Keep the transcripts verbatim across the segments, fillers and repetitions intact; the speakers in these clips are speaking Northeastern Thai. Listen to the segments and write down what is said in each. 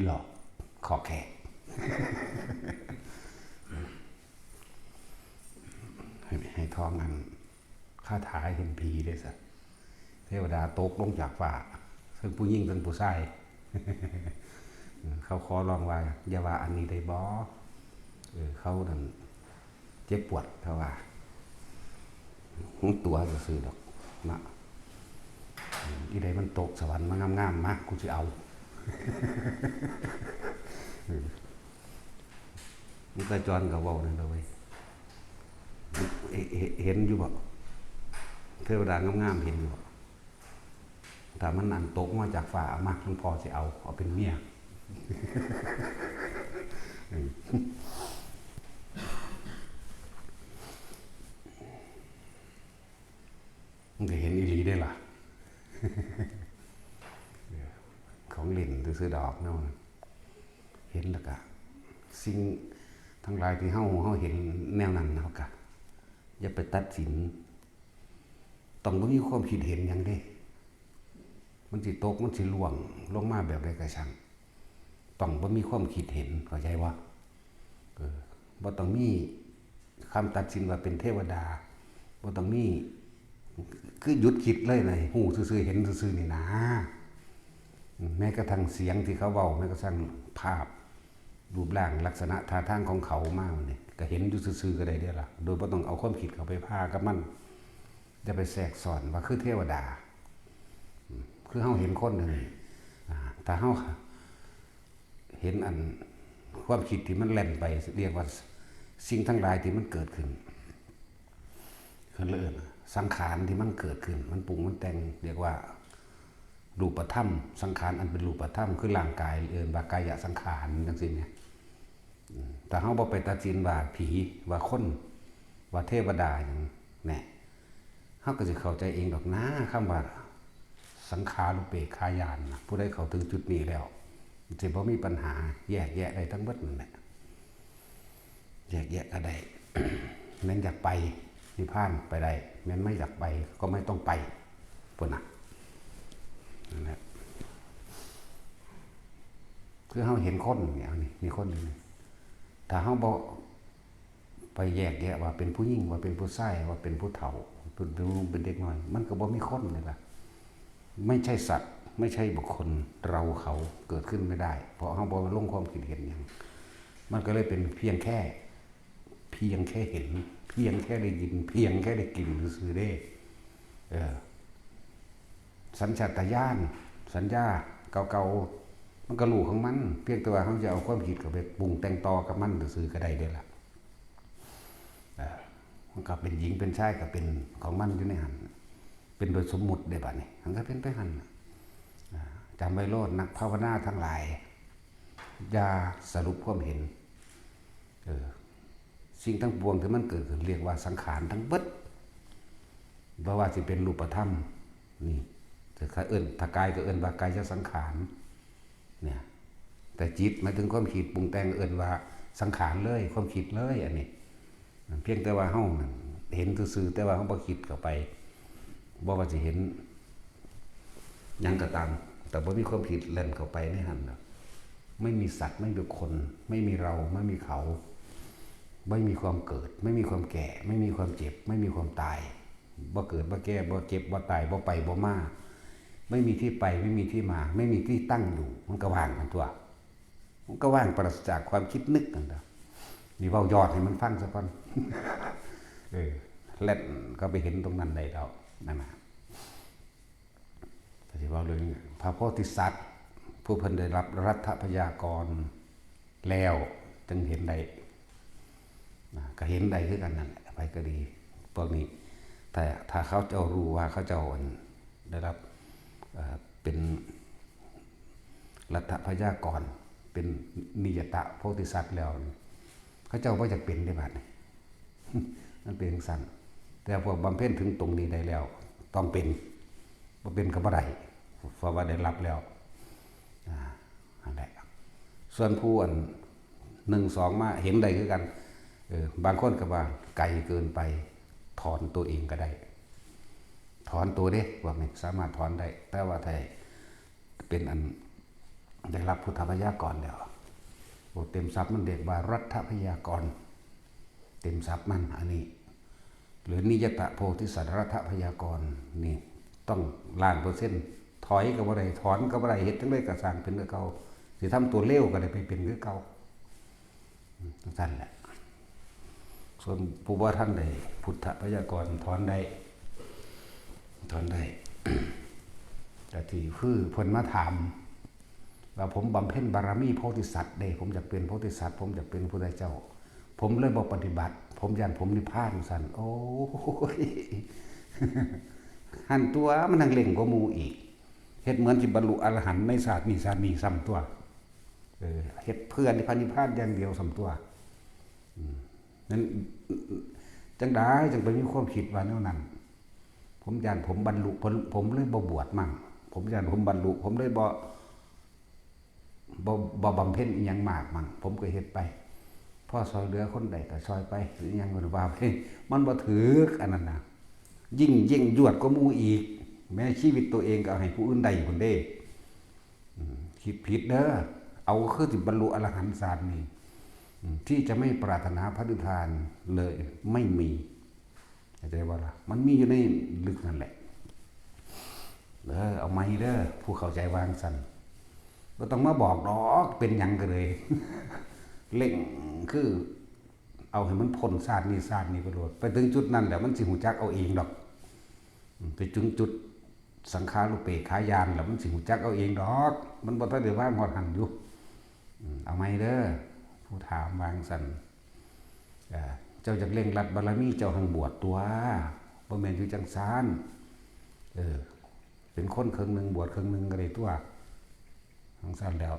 หลอกขอแขก ให้ให้ท่องอันคาถาเห็นผีเด้อซะ เทวดาตกลงจากฟ้า ทั้งผู้หญิงทั้งผู้ชาย เขาขอร้องว่า อย่าว่าอันนี้ได้บ่ เออ เขานั่นเจ็บปวดเขาว่า หวงตัวซื่อๆดอกนะ อีใดมันตกสวรรค์มางามๆ มา กูสิเอา เออ มิตรจรก็เว้านั่นล่ะเว้ย เอ- เอ- เห็นอยู่บ่ เทวดางามๆ เห็นอยู่บ่ ถ้ามันอันตกมาจากฟ้า เอามา หลวงพ่อสิเอา เอาเป็นเมีย เออ มันก็เห็นอีหลีได้ล่ะ ของเล่นซื่อๆดอกเนาะ เห็นแล้วก็ สิ่งทั้งหลายที่เฮา เฮาเห็นแนวนั้น เฮาก็อย่าไปตัดสิน ต้องบ่มีความคิดเห็นหยังเด้ มันสิตก มันสิร่วงลงมาแบบใดก็ช่าง ต้องบ่มีความคิดเห็น เข้าใจบ่ เออ บ่ต้องมีคำตัดสินว่าเป็นเทวดา บ่ต้องมี คือหยุดคิดเลยนะ ฮู้ซื่อๆ เห็นซื่อๆ นี่นะ แม้กระทั่งเสียงที่เขาเว้า แม้กระทั่งภาพ รูปร่างลักษณะท่าทางของเขามานี่ ก็เห็นอยู่ซื่อๆ ก็ได้เด้อล่ะ โดยบ่ต้องเอาความคิดเข้าไปพากับมัน อย่าไปแทรกซ้อนว่าคือเทวดา อืม คือเฮาเห็นคนนี่ อ่า ถ้าเฮาเห็นอันความคิดที่มันแล่นไป เรียกว่าสิ่งทั้งหลายที่มันเกิดขึ้น เพิ่นเลยเอิ้นสังขารที่มันเกิดขึ้น มันปรุงมันแต่ง เรียกว่ารูปธรรม สังขารอันเป็นรูปธรรม คือร่างกาย เอิ้นว่ากายสังขารจังซี่แหม อืม ถ้าเฮาบ่ไปตัดสินว่าผี ว่าคน ว่าเทวดาหยังแหน่ เฮาก็สิเข้าใจเองดอกนะ คำว่าสังขารุปเปกขาญาณนะ ผู้ใดเข้าถึงจุดนี้แล้ว สิบ่มีปัญหา แยกแยะได้ทั้งเบิดนั่นแหละ แยกแยะก็ได้ แม่นอยากไปนิพพานไปได้ แม่นไม่อยากไปก็ไม่ต้องไป พุ้นน่ะ นั่นแหละ คือเฮาเห็นคนเนี่ย นี่ มีคนอยู่นี่ ถ้าเฮาบ่ไปแยกแยะว่าเป็นผู้หญิง ว่าเป็นผู้ชาย ว่าเป็นผู้เฒ่า เป็นหนุ่ม เป็นเด็กน้อย มันก็บ่มีคนเลยล่ะ ไม่ใช่สัตว์ ไม่ใช่บุคคล เราเขาเกิดขึ้นไม่ได้ เพราะเฮาบ่ลงความคิดเห็นหยัง มันก็เลยเป็นเพียงแค่ เพียงแค่เห็น เพียงแค่ได้ยิน เพียงแค่ได้กลิ่นซื่อๆเด้ เออ สัญชาตญาณ สัญญาเก่าๆ มันก็รู้ของมัน เพียงแต่ว่าเฮาจะเอาความคิดเข้าไปปรุงแต่งต่อกับมันซื่อๆก็ได้เด้ล่ะ เออ มันก็เป็นหญิงเป็นชายก็เป็นของมันอยู่ในหั่น เป็นโดยสมมุติได้บัดนี้ มันก็เป็นไปหั่นน่ะ อ่า จำไว้โลด นักภาวนาทั้งหลาย อย่าสรุปความเห็น เออ สิ่งทั้งปวงที่มันเกิดขึ้นเรียกว่าสังขารทั้งเบิด บ่ว่าสิเป็นรูปธรรม นี่ ถ้าเอิ้น ถ้ากายก็เอิ้นว่ากายสังขาร เนี่ย แต่จิตหมายถึงความคิดปรุงแต่ง เอิ้นว่าสังขารเลย ความคิดเลย อันนี้ เพียงแต่ว่าเฮานั่นเห็นซื่อๆ แต่ว่าเฮาบ่คิดเข้าไป บ่ว่าสิเห็นหยังก็ตาม แต่บ่มีความคิดแล่นเข้าไปในหั่นน่ะ ไม่มีสัตว์ ไม่มีคน ไม่มีเรา ไม่มีเขา ไม่มีความเกิด ไม่มีความแก่ ไม่มีความเจ็บ ไม่มีความตาย บ่เกิด บ่แก่ บ่เจ็บ บ่ตาย บ่ไป บ่มา ไม่มีที่ไป ไม่มีที่มา ไม่มีที่ตั้งอยู่ มันก็ว่างหั่นตั่ว มันก็ว่างปราศจากความคิดนึกนั่นแหละ นี่เว้ายอดให้มันฟังซะก่อน เออ แล่นเข้าไปเห็นตรงนั้นได้แล้ว นั่นน่ะ แต่ที่เว้าเรื่องพระโพธิสัตว์ ผู้เพิ่นได้รับรัฐพยากรแล้ว จึงเห็นได้ นะ ก็เห็นได้คือกันนั่นแหละ ไผก็ดี พวกนี้ ถ้า ถ้าเขาเจ้ารู้ว่าเขาเจ้าอันได้รับ เอ่อ เป็นรัฐพยากร เป็นนิยตะโพธิสัตว์แล้ว เขาเจ้าบ่อยากเป็นเด้บัดนี้ มันเป็นจั่งซั้น แต่พวกบำเพ็ญถึงตรงนี้ได้แล้ว ต้องเป็น บ่เป็นก็บ่ได้ เพราะว่าได้รับแล้ว อ่า นั่นแหละ ส่วนผู้อันหนึ่งสองมาเห็นได้คือกัน เออ บางคนก็ว่าไกลเกินไป ถอนตัวเองก็ได้ ถอนตัวเด้ พวกนี้สามารถถอนได้ แต่ว่าถ้าเป็นอัน ได้รับพุทธพยากรแล้ว โอ้ เต็มศัพท์มันเรียกว่ารัฐพยากร เต็มศัพท์มันอันนี้ หรือนิยตโพธิสัตว์รัฐพยากรนี่ ต้องล้านเปอร์เซ็นต์ ถอยก็บ่ได้ ถอนก็บ่ได้ เฮ็ดจั่งใดก็สร้างเป็นคือเก่า สิทำตัวเลวก็ได้ไปเป็นคือเก่า จั่งซั่นแหละ ส่วนผู้บ่ทันได้พุทธพยากรถอนได้ ถอนได้ แต่ที่คือเพิ่นมาถาม ว่าผมบำเพ็ญบารมีโพธิสัตว์เด้ ผมอยากเป็นโพธิสัตว์ ผมอยากเป็นพุทธเจ้า ผมเลยบ่ปฏิบัติ ผมย้านผมนิพพานซั่น โอ้ย หั่นตัวมันแฮ่งเร่งกว่าหมู่อีก เฮ็ดเหมือนสิบรรลุอรหันต์ในชาตินี้ชาตินี้ซ้ำตัว เออ เฮ็ดเพื่อนิพพานนิพพานอย่างเดียวซ้ำตัว อืม นั้น จั่งใดจั่งไปมีความคิดว่าแนวนั้น ผมย้านผมบรรลุ ผม ผมเลยบ่บวชมั่ง ผมย้านผมบรรลุ ผมเลยบ่ บ่ บ่บำเพ็ญอิหยังมากมั่ง ผมก็เฮ็ดไป พอซ่อยเหลือคนได้ก็ซ่อยไป อิหยังก็ว่าไป มันบ่ถืกอันนั้นน่ะ ยิ่ง ยิ่งยวดกว่าหมู่อีก แม้ชีวิตตัวเองก็เอาให้ผู้อื่นได้พุ้นเด้ อืม คิดผิดเด้อ เอาคือสิบรรลุอรหันต์ชาตินี้ อืม ที่จะไม่ปรารถนาพระนิพพานเลย ไม่มี เข้าใจบ่ล่ะ มันมีอยู่ในลึกนั่นแหละ เออ เอาใหม่เด้อ ผู้เข้าใจว่าจั่งซั่น บ่ต้องมาบอกดอก เป็นหยังก็เลย เร่งคือ เอาให้มันพ้นชาตินี้ชาตินี้ไปโลด ไปถึงจุดนั้นแล้วมันสิฮู้จักเอาเองดอก อืม ไปถึงจุดสังขารูปเปกขาญาณแล้วมันสิฮู้จักเอาเองดอก มันบ่ทันได้วางฮอดหั่นอยู่ อืม เอาใหม่เด้อ ผู้ถามว่าจั่งซั่น อ่า เจ้าอยากเร่งรัดบารมี เจ้าหั่นบวชตัว บ่แม่นอยู่จั่งซั้น เออ เป็นคนครึ่งหนึ่งบวชครึ่งหนึ่งก็ได้ตัว จั่งซั้นแล้ว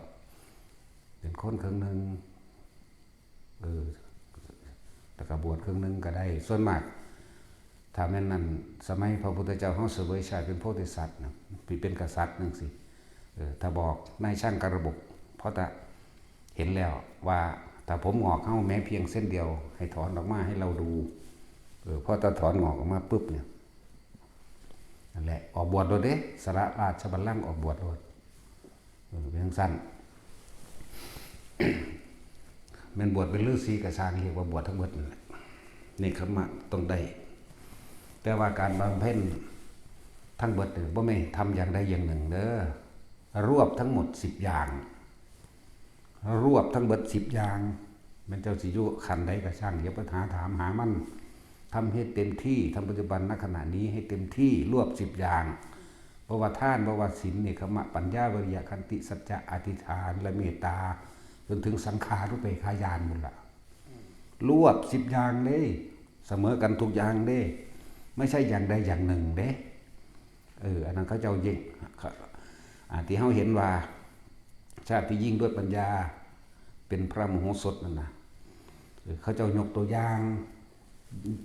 เป็นคนครึ่งหนึ่ง เออ แล้วก็บวชครึ่งหนึ่งก็ได้ ส่วนมาก ถ้าแม่นนั่น สมัยพระพุทธเจ้าเฮาเสวยชาติเป็นโพธิสัตว์นะ เป็นกษัตริย์จั่งซี้ เออ ถ้าบอกนายช่างกระบก เพราะถ้าเห็นแล้วว่าถ้าผมงอกเฮาแม้เพียงเส้นเดียว ให้ถอนออกมาให้เราดู เออ พอถ้าถอนงอกออกมาปุ๊บเนี่ย นั่นแหละ ออกบวชโลดเด้ สละราชบัลลังก์ออกบวชโลด เออ เป็นจั่งซั้น แม่นบวชเป็นฤาษีก็ซ่าง เรียกว่าบวชทั้งเบิดนั่นแหละ เนกขัมมะต้องได้ แต่ว่าการบำเพ็ญทั้งเบิดนี่บ่แม่นทำอย่างใดอย่างหนึ่งเด้อ รวบทั้งหมดสิบอย่าง รวบทั้งเบิดสิบอย่าง แม่นเจ้าสิอยู่ขั้นใดก็ซ่าง อย่าไปหาถามหามัน ทำให้เต็มที่ ทำปัจจุบันณขณะนี้ให้เต็มที่ รวบสิบอย่าง บ่ว่าทาน บ่ว่าศีล เนกขัมมะ ปัญญา วิริยะ ขันติ สัจจะ อธิษฐาน และเมตตา จนถึงสังขารูปเปกขาญาณพุ้นล่ะ รวบสิบอย่างเด้ เสมอกันทุกอย่างเด้ ไม่ใช่อย่างใดอย่างหนึ่งเด้ เออ อันนั้นเขาเจ้ายิ่ง อ่า ที่เฮาเห็นว่า ชาติที่ยิ่งด้วยปัญญา เป็นพระมโหสถนั่นน่ะ เออ เขาเจ้ายกตัวอย่าง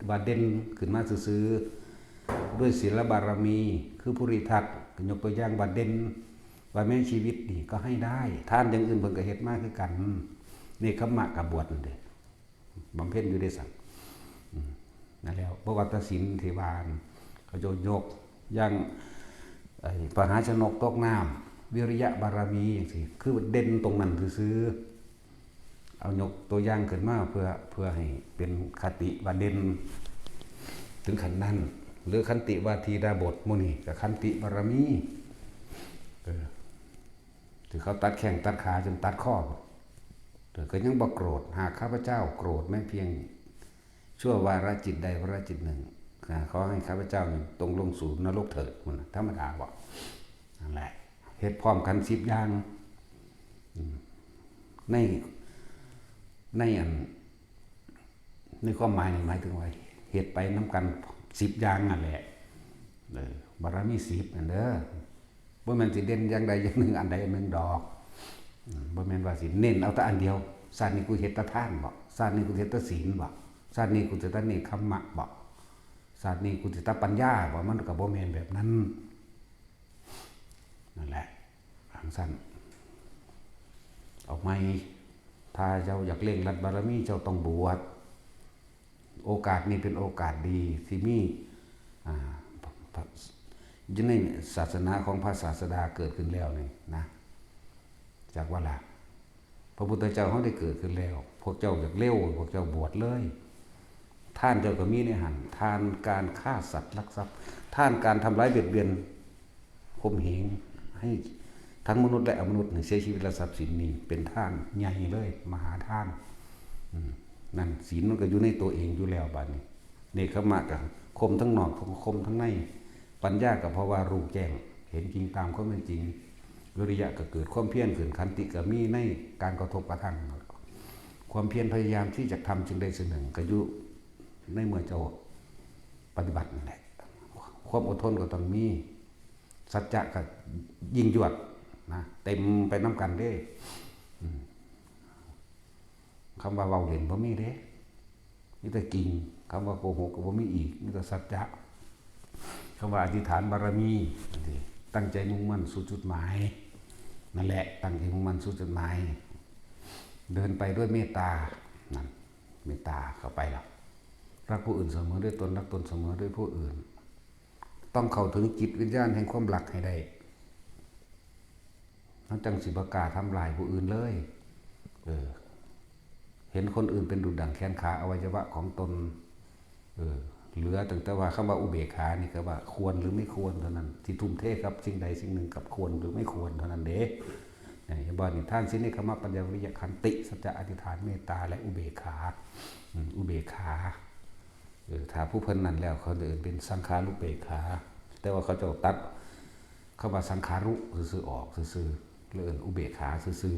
ว่าเด่นขึ้นมาซื่อๆ ด้วยศีลบารมี คือภูริทัต ก็ยกตัวอย่างว่าเด่น ว่าแม้ชีวิตนี่ก็ให้ได้ ทานอย่างอื่นเพิ่นก็เฮ็ดมาคือกัน เนกขัมมะก็บวชนั่นเด้ บำเพ็ญอยู่เด้ซั่น อืม นั่นแล้ว บ่ว่าแต่ศีลที่ว่านั่น เขาเจ้ายก อย่าง ไอ้ พาหาชนกตกน้ำ วิริยะบารมีจั่งซี้ คือเด่นตรงนั้นซื่อๆ เอายกตัวอย่างขึ้นมาเพื่อ เพื่อให้เป็นคติว่าเด่น ถึงขั้นนั้น หรือขันติวาทีดาบสหมู่นี้ก็ขันติบารมี เออ ที่เขาตัดแข้งตัดขาจนตัดคอ เออ ก็ยังบ่โกรธ หากข้าพเจ้าโกรธแม้เพียง ชั่ววาระจิตใดวาระจิตหนึ่ง อ่า ขอให้ข้าพเจ้านี่ต้องลงสู่นรกเถิด พุ้นน่ะ ธรรมดาบ่ นั่นแหละ เฮ็ดพร้อมกันสิบอย่าง อืม ใน ในอัน ในความหมายนี่หมายถึงว่า เฮ็ดไปนำกันสิบอย่างนั่นแหละ เออ บารมีสิบนั่นเด้อ บ่แม่นสิเด่นอย่างใดอย่างหนึ่ง อันใดอันหนึ่งดอก อืม บ่แม่นว่าสิเน้นเอาแต่อันเดียว ชาตินี้กูเฮ็ดแต่ทานบ่ ชาตินี้กูเฮ็ดแต่ศีลบ่ ชาตินี้กูเฮ็ดแต่เนกขัมมะบ่ ชาตินี้กูสิแต่ปัญญาบ่ มันก็บ่แม่นแบบนั้น นั่นแหละ จั่งซั้น เอาใหม่ ถ้าเจ้าอยากเร่งรัดบารมี เจ้าต้องบวช โอกาสนี้เป็นโอกาสดีที่มี อ่า พระ พระ อยู่ในศาสนาของพระศาสดาเกิดขึ้นแล้วนี่นะ จากว่าล่ะ พระพุทธเจ้าเขาได้เกิดขึ้นแล้ว พวกเจ้าอยากเร็ว พวกเจ้าบวชเลย ทานเจ้าก็มีในหัน ทานการฆ่าสัตว์ลักทรัพย์ ทานการทำร้ายเบียดเบียน ข่มเหงให้ทั้งมนุษย์และอมนุษย์ให้เสียชีวิตและทรัพย์สินนี่เป็นทานใหญ่เลย มหาทาน อืม นั่นศีลมันก็อยู่ในตัวเองอยู่แล้วบัดนี้ เนกขมะก็ข่มทั้งนอกข่มทั้งใน ปัญญาก็เพราะว่ารู้แจ้ง เห็นจริงตามความเป็นจริง วิริยะก็เกิดความเพียรขึ้น ขันติก็มีในการกระทบกระทั่ง ความเพียรพยายามที่จะทำสิ่งใดสิ่งหนึ่งก็อยู่ในเมื่อเจ้าปฏิบัตินั่นแหละ ความอดทนก็ต้องมี สัจจะก็ยิ่งยวดนะ เต็มไปนำกันเด้ อืม คำว่าเว้าเล่นบ่มีเด้ มีแต่จริง คำว่าโกหกก็บ่มีอีก มีแต่สัจจะ คำว่าอธิษฐานบารมี ตั้งใจมุ่งมั่นสู่จุดหมาย นั่นแหละ ตั้งใจมุ่งมั่นสู่จุดหมาย เดินไปด้วยเมตตา นั่น เมตตาเข้าไปแล้ว รักผู้อื่นเสมอด้วยตน รักตนเสมอด้วยผู้อื่น ต้องเข้าถึงจิตวิญญาณแห่งความรักให้ได้ เราจั่งสิบ่กล้าทำร้ายผู้อื่นเลย เออ เห็นคนอื่นเป็นดุจดั่งแขนขาอวัยวะของตน เออ เหลือตั้งแต่ว่าคำว่าอุเบกขานี่ก็ว่าควรหรือไม่ควรเท่านั้น ที่ทุ่มเทกับสิ่งใดสิ่งหนึ่งกับควรหรือไม่ควรเท่านั้นเด้ เนี่ย เห็นบ่นี่ ทาน ศีล เนกขมะ ปัญญา วิริยะ ขันติ สัจจะ อธิษฐาน เมตตา และอุเบกขา อืม อุเบกขา เออ ถ้าผู้เพิ่นนั่นแล้ว เขาจะเอิ้นเป็นสังขารุเบกขา แต่ว่าเขาเจ้าตัดคำว่าสังขารุซื่อๆ ออกซื่อๆ แล้วเอิ้นอุเบกขาซื่อ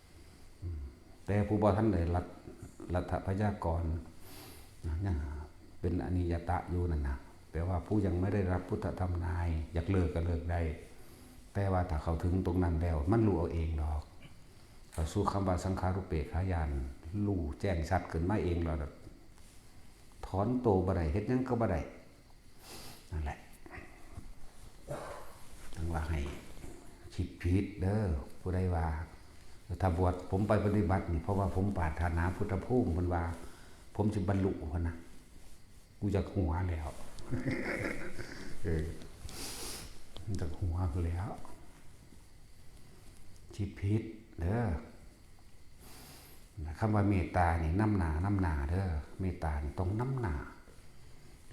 ๆ อืม แต่ผู้บ่ทันได้รัต รัตถพยากรณ์นะ ยังเป็นอนิยตะอยู่นั่นนะ แปลว่าผู้ยังไม่ได้รับพุทธธรรมนาย อยากเลิกก็เลิกได้ แต่ว่าถ้าเข้าถึงตรงนั้นแล้ว มันรู้เอาเองดอก เข้าสู่คำว่าสังขารุเปกขาญาณ รู้แจ้งชัดขึ้นมาเองแล้ว ถอนตัวบ่ได้ เฮ็ดหยังก็บ่ได้ นั่นแหละ ต้องว่าให้คิดผิดเด้อ ผู้ใดว่า ถ้าบวชผมไปปฏิบัตินี่ เพราะว่าผมปรารถนาพุทธภูมิ เพิ่นว่า ผมสิบรรลุ เพิ่นนะ กูอยากหัวแล้ว เออ อยากหัวแล้ว คิดผิดเด้อ คำว่าเมตตานี่นำหน้านำหน้าเด้อ เมตตานี่ต้องนำหน้า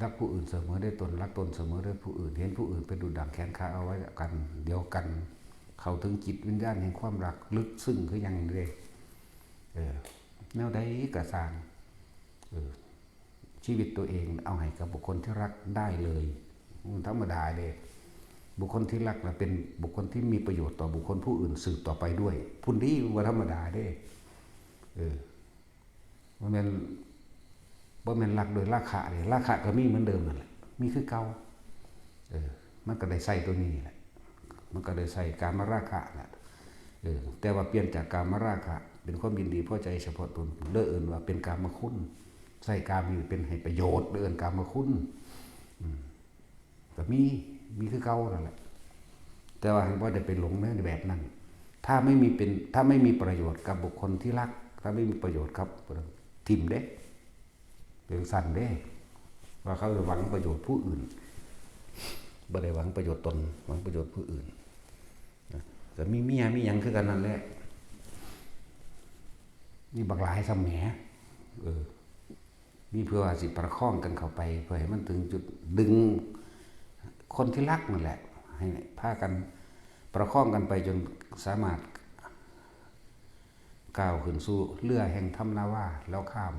รักผู้อื่นเสมอด้วยตน รักตนเสมอด้วยผู้อื่น เห็นผู้อื่นเป็นดุจดั่งแขนขาเอาไว้กัน เดียวกัน เข้าถึงจิตวิญญาณแห่งความรักลึกซึ้งคือหยังเด้ เออ แนวใดก็ซ่าง เออ ชีวิตตัวเองเอาให้กับบุคคลที่รักได้เลย มันธรรมดาเด้ บุคคลที่รักน่ะเป็นบุคคลที่มีประโยชน์ต่อบุคคลผู้อื่นสืบต่อไปด้วย พุ้นดี บ่ธรรมดาเด้ เออ บ่แม่น บ่แม่นรักโดยราคะเด้ ราคะก็มีเหมือนเดิมนั่นแหละ มีคือเก่า เออ มันก็ได้ใช้ตัวนี้แหละ มันก็ได้ใช้กามราคะแหละ เออ แต่ว่าเปลี่ยนจากกามราคะ เป็นความยินดีพอใจเฉพาะตน เลยเอิ้นว่าเป็นกามคุณ ใช้กามนี่เป็นให้ประโยชน์ เลยเอิ้นกามคุณ อืม ก็มี มีคือเก่านั่นแหละ แต่ว่าให้บ่ได้ไปหลงในแบบนั้น ถ้าไม่มีเป็น ถ้าไม่มีประโยชน์กับบุคคลที่รัก ถ้าไม่มีประโยชน์กับ ถิ่มเด้ เป็นซั่นเด้ ว่าเขาหวังประโยชน์ผู้อื่น บ่ได้หวังประโยชน์ตน หวังประโยชน์ผู้อื่น นะ ก็มีเมียมีหยังคือกันนั่นแหละ มีบักหลายซ่ำแหม เออ มีเพื่อว่าสิประคองกันเข้าไป เพื่อให้มันถึงจุดดึงคนที่รักนั่นแหละ ให้พากันประคองกันไปจนสามารถก้าวขึ้นสู่เรือแห่งธรรมนาวา แล้วข้าม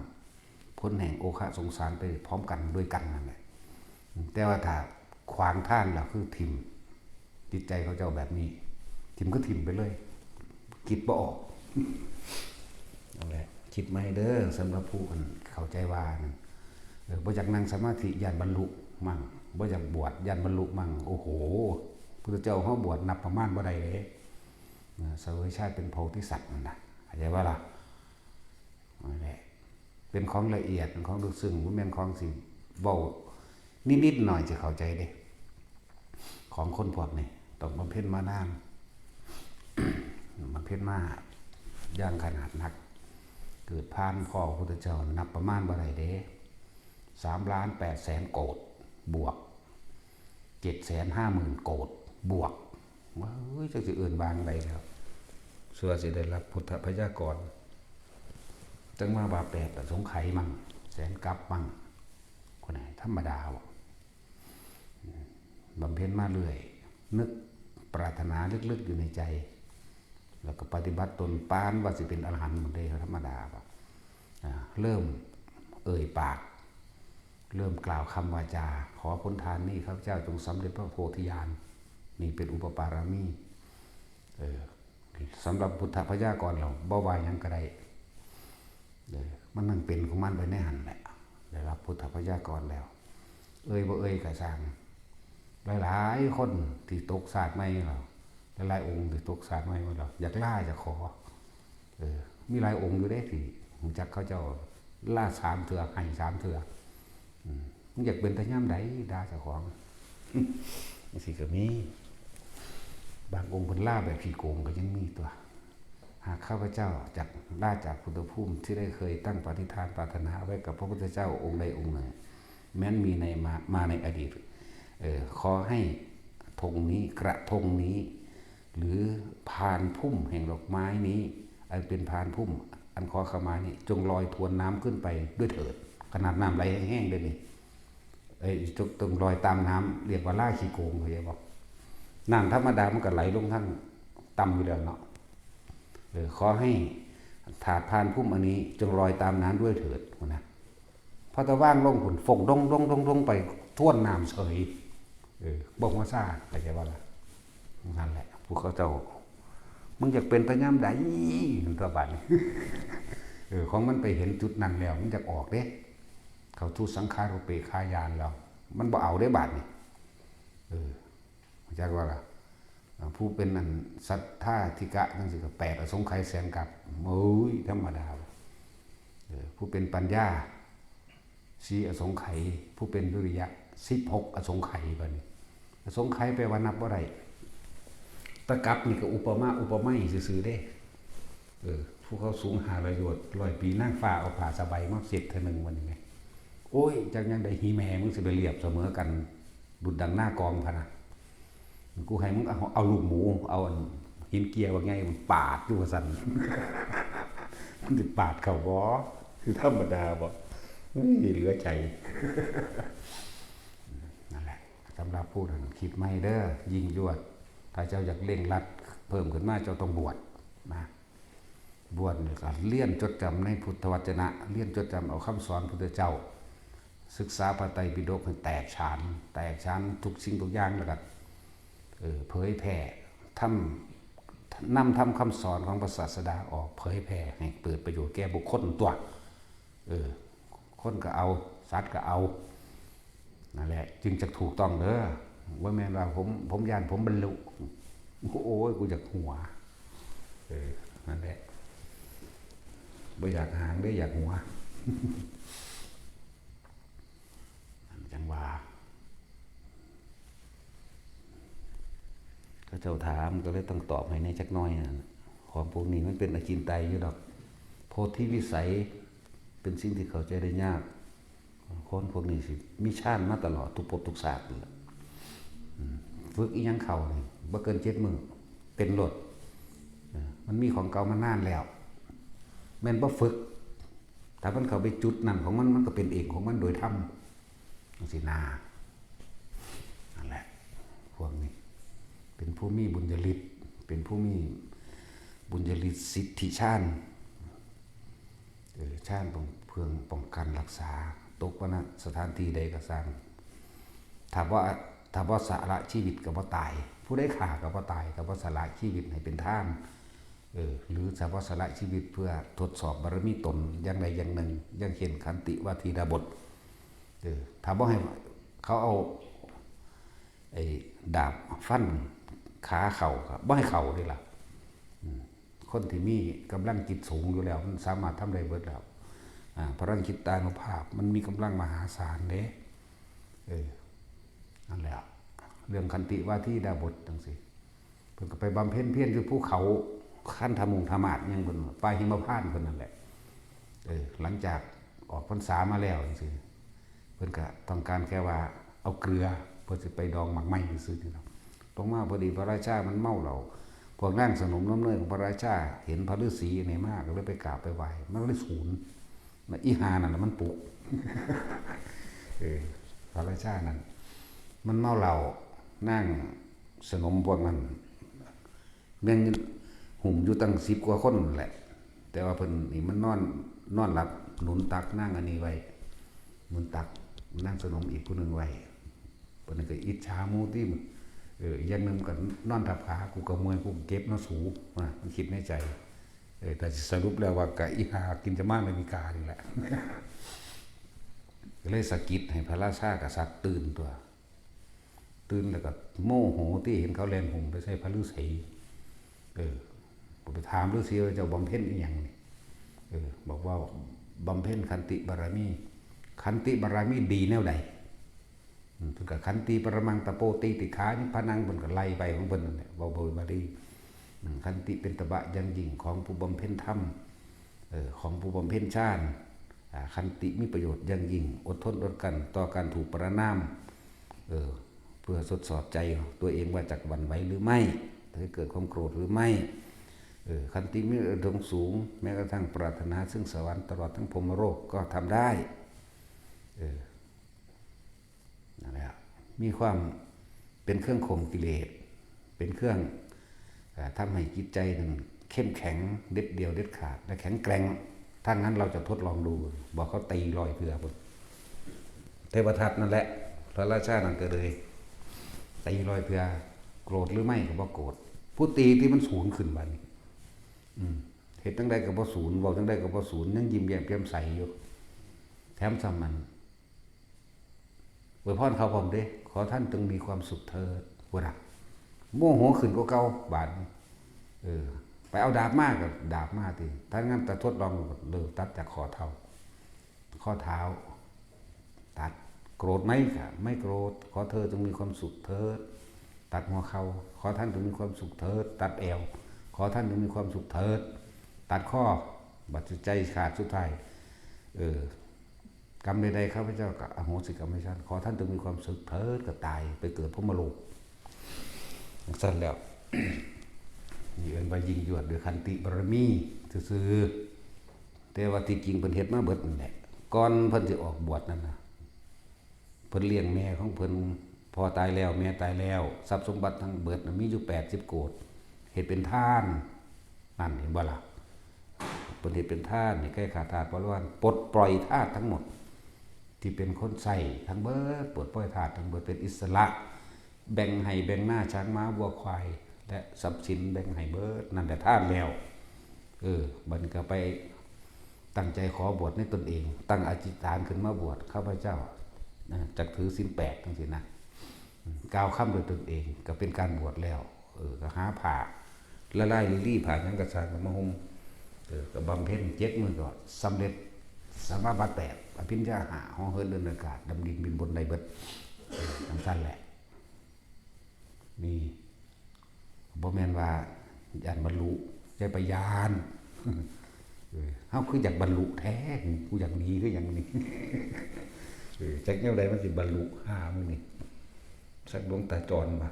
พ้นแห่งโอคะสงสารไปพร้อมกันด้วยกันนั่นแหละ แต่ว่าถ้าขวางทางแล้วคือถิ่ม จิตใจเขาเจ้าแบบนี้ ถิ่มก็ถิ่มไปเลย คิดบ่ออก นั่นแหละ คิดใหม่เด้อ สำหรับผู้อันเข้าใจว่านั่น เออ บ่อยากนั่งสมาธิย้านบรรลุมั่ง บ่อยากบวชย้านบรรลุมั่ง โอ้โห พุทธเจ้าเฮาบวชนับประมาณบ่ได้เด้ นะ เสวยชาติเป็นโพธิสัตว์นั่นน่ะ เข้าใจบ่ล่ะ นั่นแหละ เป็นของละเอียด เป็นของลึกซึ้ง บ่แม่นของสิเว้านิดๆหน่อยจะเข้าใจเด้ ของคนพวกนี้ต้องบำเพ็ญมานาน บำเพ็ญมาอย่างขนาดนัก เกิดผ่านพ้อพระพุทธเจ้านับประมาณบ่ได้เด้ สามล้านแปดแสนโกฏบวก เจ็ดแสนห้าหมื่นโกฏบวก เฮ้ย จักสิเอิ้นว่าจั่งใดแล้ว เพื่อสิได้รับพุทธพยากร จั่งมาว่าแปดอสงไขยมั่ง แสนกัปมั่ง คนไหนธรรมดาบ่ บำเพ็ญมาเรื่อย นึกปรารถนาลึกๆอยู่ในใจ แล้วก็ปฏิบัติตนปานว่าสิเป็นอรหันต์หมดเลย ธรรมดาบ่ อ่า เริ่มเอ่ยปาก เริ่มกล่าวคำวาจา ขอผลทานนี้ข้าพเจ้าจงสำเร็จพระโพธิญาณ นี่เป็นอุปปารมี เออ สำหรับพุทธพยากรแล้ว บ่ว่าหยังก็ได้ เออ มันนั่งเป็นของมันไปในหั่นแหละ ได้รับพุทธพยากรแล้ว เอ่ยบ่เอ่ยก็ช่าง หลายๆคนที่ตกชาติใหม่แล้ว หลายๆองค์ที่ตกชาติใหม่มาแล้ว อยากลาอยากขอ เออ มีหลายองค์อยู่เด้ที่รู้จักเขาเจ้า ลาสามเทื่อ ให้สามเทื่อ อืม มึงอยากเป็นแต่ยามใด ด่าเจ้าของ จั่งซี้ก็มี บางองค์เพิ่นลาแบบขี้โกงก็ยังมีตัว หากข้าพเจ้าจักลาจากพุทธภูมิที่ได้เคยตั้งปณิธานปรารถนาไว้กับพระพุทธเจ้าองค์ใดองค์หนึ่ง แม้นมีในมา มาในอดีต เออ ขอให้ธงนี้ กระทงนี้ หรือพานพุ่มแห่งดอกไม้นี้ อันเป็นพานพุ่ม อันขอขมานี้ จงลอยทวนน้ำขึ้นไปด้วยเถิด ขนาดน้ำไหลแห้งๆเด้นี่ เอ้ย จง จงลอยตามน้ำ เรียกว่าลาขี้โกง เข้าใจบ่ น้ำธรรมดามันก็ไหลลงทางต่ำอยู่แล้วเนาะ เออ ขอให้ถาดพานพุ่มอันนี้ จงลอยตามน้ำด้วยเถิด ว่านะ พอตะว่างลงพุ้น ฟงดงดงดงดงไป ทวนน้ำเสย เออ บ่หัวซ่า เข้าใจบ่ล่ะ นั่นแหละ ผู้เขาเจ้า มึงอยากเป็นแต่ยามใด นั่นตัวบัดนี้ เออ ของมันไปเห็นจุดนั้นแล้ว มันอยากออกเด้ เข้าสู่สังขารูปเปกขาญาณแล้ว มันบ่เอาเด้บัดนี้ เออ เข้าใจบ่ล่ะ อ่า ผู้เป็นอันสัทธาธิกะจั่งซี้ก็แปดอสงไขยแสนกัป โอ้ย ธรรมดาบ่ เออ ผู้เป็นปัญญา สี่อสงไขย ผู้เป็นวิริยะ สิบหกอสงไขย บัดนี้ อสงไขยแปลว่านับบ่ได้ แต่กัปนี่ก็อุปมาอุปไมยซื่อๆเด้ เออ ผู้เขาสูงห้าร้อยโยชน์ ร้อยปี นางฟ้าเอาผ้าสบายมาเช็ดเทื่อหนึ่ง บัดนี้แหม โอ้ย จักยามใดหีแม่มึงสิไปเรียบเสมอกัน ดุจดังหน้ากองพะนะ กูให้มึงเอา เอาลูกหมู เอาอันหินเกียร์บักใหญ่มันปาดอยู่ว่าซั่น มันสิปาดเข้าบ่ คือธรรมดาบ่ เฮ้ย เหลือใจ นั่นแหละ สำหรับผู้นั้นคิดใหม่เด้อ ยิ่งยวด ถ้าเจ้าอยากเร่งรัดเพิ่มขึ้นมา เจ้าต้องบวชนะ บวชนี่ก็เรียนจดจำในพุทธวจนะ เรียนจดจำเอาคำสอนพุทธเจ้า ศึกษาพระไตรปิฎกให้แตกฉาน แตกฉานทุกสิ่งทุกอย่าง แล้วก็ เออ เผยแพร่ธรรม นำธรรมคำสอนของพระศาสดาออกเผยแพร่ให้เกิดประโยชน์แก่บุคคลตัว เออ คนก็เอา สัตว์ก็เอา นั่นแหละ จึงจะถูกต้องเด้อ บ่แม่นว่าผม ผมย้านผมบรรลุ โอ้ย กูอยากหัว เออ นั่นแหละ บ่อยากหางเด้อ อยากหัว จั่งว่า เขาเจ้าถามก็เลยต้องตอบให้แหน่จักหน่อยนะ ของพวกนี้มันเป็นอจินไตยอยู่ดอก โพธิวิสัยเป็นสิ่งที่เข้าใจได้ยาก คนพวกนี้สิมีฌานมาตลอดทุกภพทุกชาตินั่นแหละ อืม ฝึกอีหยังเข้านี่ บ่เกินเจ็ดมื้อ เป็นโลด เออ มันมีของเก่ามานานแล้ว แม่นบ่ฝึก ถ้ามันเข้าไปจุดนั้นของมัน มันก็เป็นเองของมันโดยธรรม จั่งซี้นา นั่นแหละ พวกนี้ เป็นผู้มีบุญญาฤทธิ์ เป็นผู้มีบุญญาฤทธิ์สิทธิฌาน เออ ฌานป้อง เพื่อป้องกันรักษา ตกวนาสถานที่ใดก็ซ่าง ถ้าบ่ ถ้าบ่สละชีวิตก็บ่ตาย ผู้ใดฆ่าก็บ่ตาย ถ้าบ่สละชีวิตให้เป็นทาน เออ หรือถ้าบ่สละชีวิตเพื่อทดสอบบารมีตนอย่างใดอย่างหนึ่ง อย่างเช่นขันติวาทีดาบท เออ ถ้าบ่ให้เขาเอา ไอ้ดาบฟันขาเข้าก็บ่ให้เข้าเด้ล่ะ อืม คนที่มีกำลังจิตสูงอยู่แล้ว มันสามารถทำได้เบิดแล้ว อ่า พลังจิตตานุภาพ มันมีกำลังมหาศาลเด้ เออ นั่นแหละ เรื่องขันติวาทีดาบทจั่งซี้ เพิ่นก็ไปบำเพ็ญเพียรอยู่ภูเขาคันธมุงธมาศหยังเพิ่น ป่าหิมพานต์เพิ่นนั่นแหละ เออ หลังจากออกพรรษามาแล้วจั่งซี้ เพิ่นก็ต้องการแค่ว่าเอาเกลือ เพิ่นสิไปดองหมากไม้ซื่อๆนี่เนาะ ลงมาพอดีพระราชามันเมาเหล้า พวกนางสนมน้ำเนยของพระราชา เห็นพระฤาษีนี่มา ก็เลยไปกราบไปไหว้ มันเลยสูญ นะ อีหานั่นแหละมันปลุก เออ พระราชานั่น มันเมาเหล้า นางสนมพวกนั้น แม่งหุ่มอยู่ตั้งสิบกว่าคนนั่นแหละ แต่ว่าเพิ่นนี่มันนอน นอนหลับหนุนตักนางอันนี้ไว้ หนุนตักนางสนมอีกผู้หนึ่งไว้ เพิ่นก็อิจฉาหมู่ติ เออ อย่างหนึ่งก็นอนทับขา กูก็เมื่อย กูก็เก็บเนาะสู ว่ามันคิดในใจ เออ แต่สรุปแล้วว่าก็อีหากินจะมาในมีกานี่แหละ ก็เลยสะกิดให้พระราชากษัตริย์ตื่นตัว ตื่นแล้วก็โมโหที่เห็นเขาแล่นหงไปใส่พระฤาษี เออ ไปถามฤาษีว่าเจ้าบำเพ็ญอีหยังนี่ เออ บอกว่าบำเพ็ญขันติบารมี ขันติบารมีดีแนวใด อืม เพิ่นก็ขันติปรมังตะโปตีติขานิพพานัง เพิ่นก็ไล่ไปของเพิ่นนั่นแหละ เว้าโดยบาลี อืม ขันติเป็นตบะอย่างยิ่งของผู้บำเพ็ญธรรม เออ ของผู้บำเพ็ญฌาน อ่า ขันติมีประโยชน์อย่างยิ่ง อดทนอดกลั้นต่อการถูกประณาม เออ เพื่อทดสอบใจตัวเองว่าจะหวั่นไหวหรือไม่ จะเกิดความโกรธหรือไม่ เออ ขันติมีระดับสูง แม้กระทั่งปรารถนาซึ่งสวรรค์ตลอดทั้งพรหมโลกก็ทำได้ เออ นั่นแหละ มีความเป็นเครื่องข่มกิเลส เป็นเครื่อง เอ่อ ทำให้จิตใจนั้นเข้มแข็งเด็ดเดี่ยวเด็ดขาด และแข็งแกร่ง ถ้างั้นเราจะทดลองดู บอกเขาตีลอยเถื่อพุ่น เทวทัตนั่นแหละ พระราชานั่นก็เลย ตีลอยเถื่อ โกรธหรือไม่ก็บ่โกรธ ผู้ตีที่มันสูญขึ้นบัดนี้ อืม เฮ็ดจั่งใดก็บ่สูญ เว้าจั่งใดก็บ่สูญ ยังยิ้มแย้มแจ่มใสอยู่ แถมซ้ำมัน อวยพรเขาพร้อมเด้ ขอท่านจงมีความสุขเถิด พุ้นน่ะ โมโหขึ้นกว่าเก่า บาดนี้ เออ ไปเอาดาบมาก็ดาบมาติ ถ้างั้นจะทดลอง เริ่มตัดจากข้อเท้า ข้อเท้า ตัด โกรธไหมคะ ไม่โกรธ ขอเธอจงมีความสุขเถิด ตัดหัวเข่า ขอท่านจงมีความสุขเถิด ตัดแอว ขอท่านจงมีความสุขเถิด ตัดข้อ บาดใจขาดสุดท้าย เออ กรรมใดๆ ข้าพเจ้าก็อโหสิกรรมให้ท่าน ขอท่านจงมีความสุขเถิด ก็ตายไปเกิดพรหมโลก จั่งซั่นแล้ว นี่เอิ้นว่ายิ่งยวดด้วยขันติบารมีซื่อๆ แต่ว่าที่จริงเพิ่นเฮ็ดมาเบิดนั่นแหละ ก่อนเพิ่นสิออกบวชนั่นน่ะ เพิ่นเลี้ยงแม่ของเพิ่น พ่อตายแล้ว แม่ตายแล้ว ทรัพย์สมบัติทั้งเบิดน่ะมีอยู่แปดสิบโกฏ เฮ็ดเป็นทาน นั่นเห็นบ่ล่ะ เพิ่นเฮ็ดเป็นทานให้แก่ข้าทาสบริวาร ปลดปล่อยทาสทั้งหมด ที่เป็นคนใช้ทั้งเบิด ปลดปล่อยทาสทั้งเบิด เป็นอิสระ แบ่งไฮ่แบ่งนา ช้างม้าวัวควาย และทรัพย์สินแบ่งให้เบิด นั่นแหละทานแล้ว เออ บัดนี้ก็ไปตั้งใจขอบวชในตนเอง ตั้งอธิษฐานขึ้นมาบวช ข้าพเจ้า นะ จักถือศีลแปดจั่งซี้นะ กล่าวคำด้วยตนเอง ก็เป็นการบวชแล้ว เออ ก็หาผ้า ละลายลีลี ผ้าหยังก็ซ่างก็มาห่ม เออ ก็บำเพ็ญเจ็ดมื้อก็สำเร็จสมาบัติแปด อภิญญาห้า เหาะเหินเดินอากาศ ดำดินบินบนได้เบิด เออ จั่งซั่นแหละ นี่ บ่แม่นว่าย้านบรรลุ อย่าไปย้าน เออ เฮาคืออยากบรรลุแท้ กูอยากหนีคือหยังนี่ เออ จักแนวใดมันสิบรรลุ หามึงนี่ สักดวงตาจรมา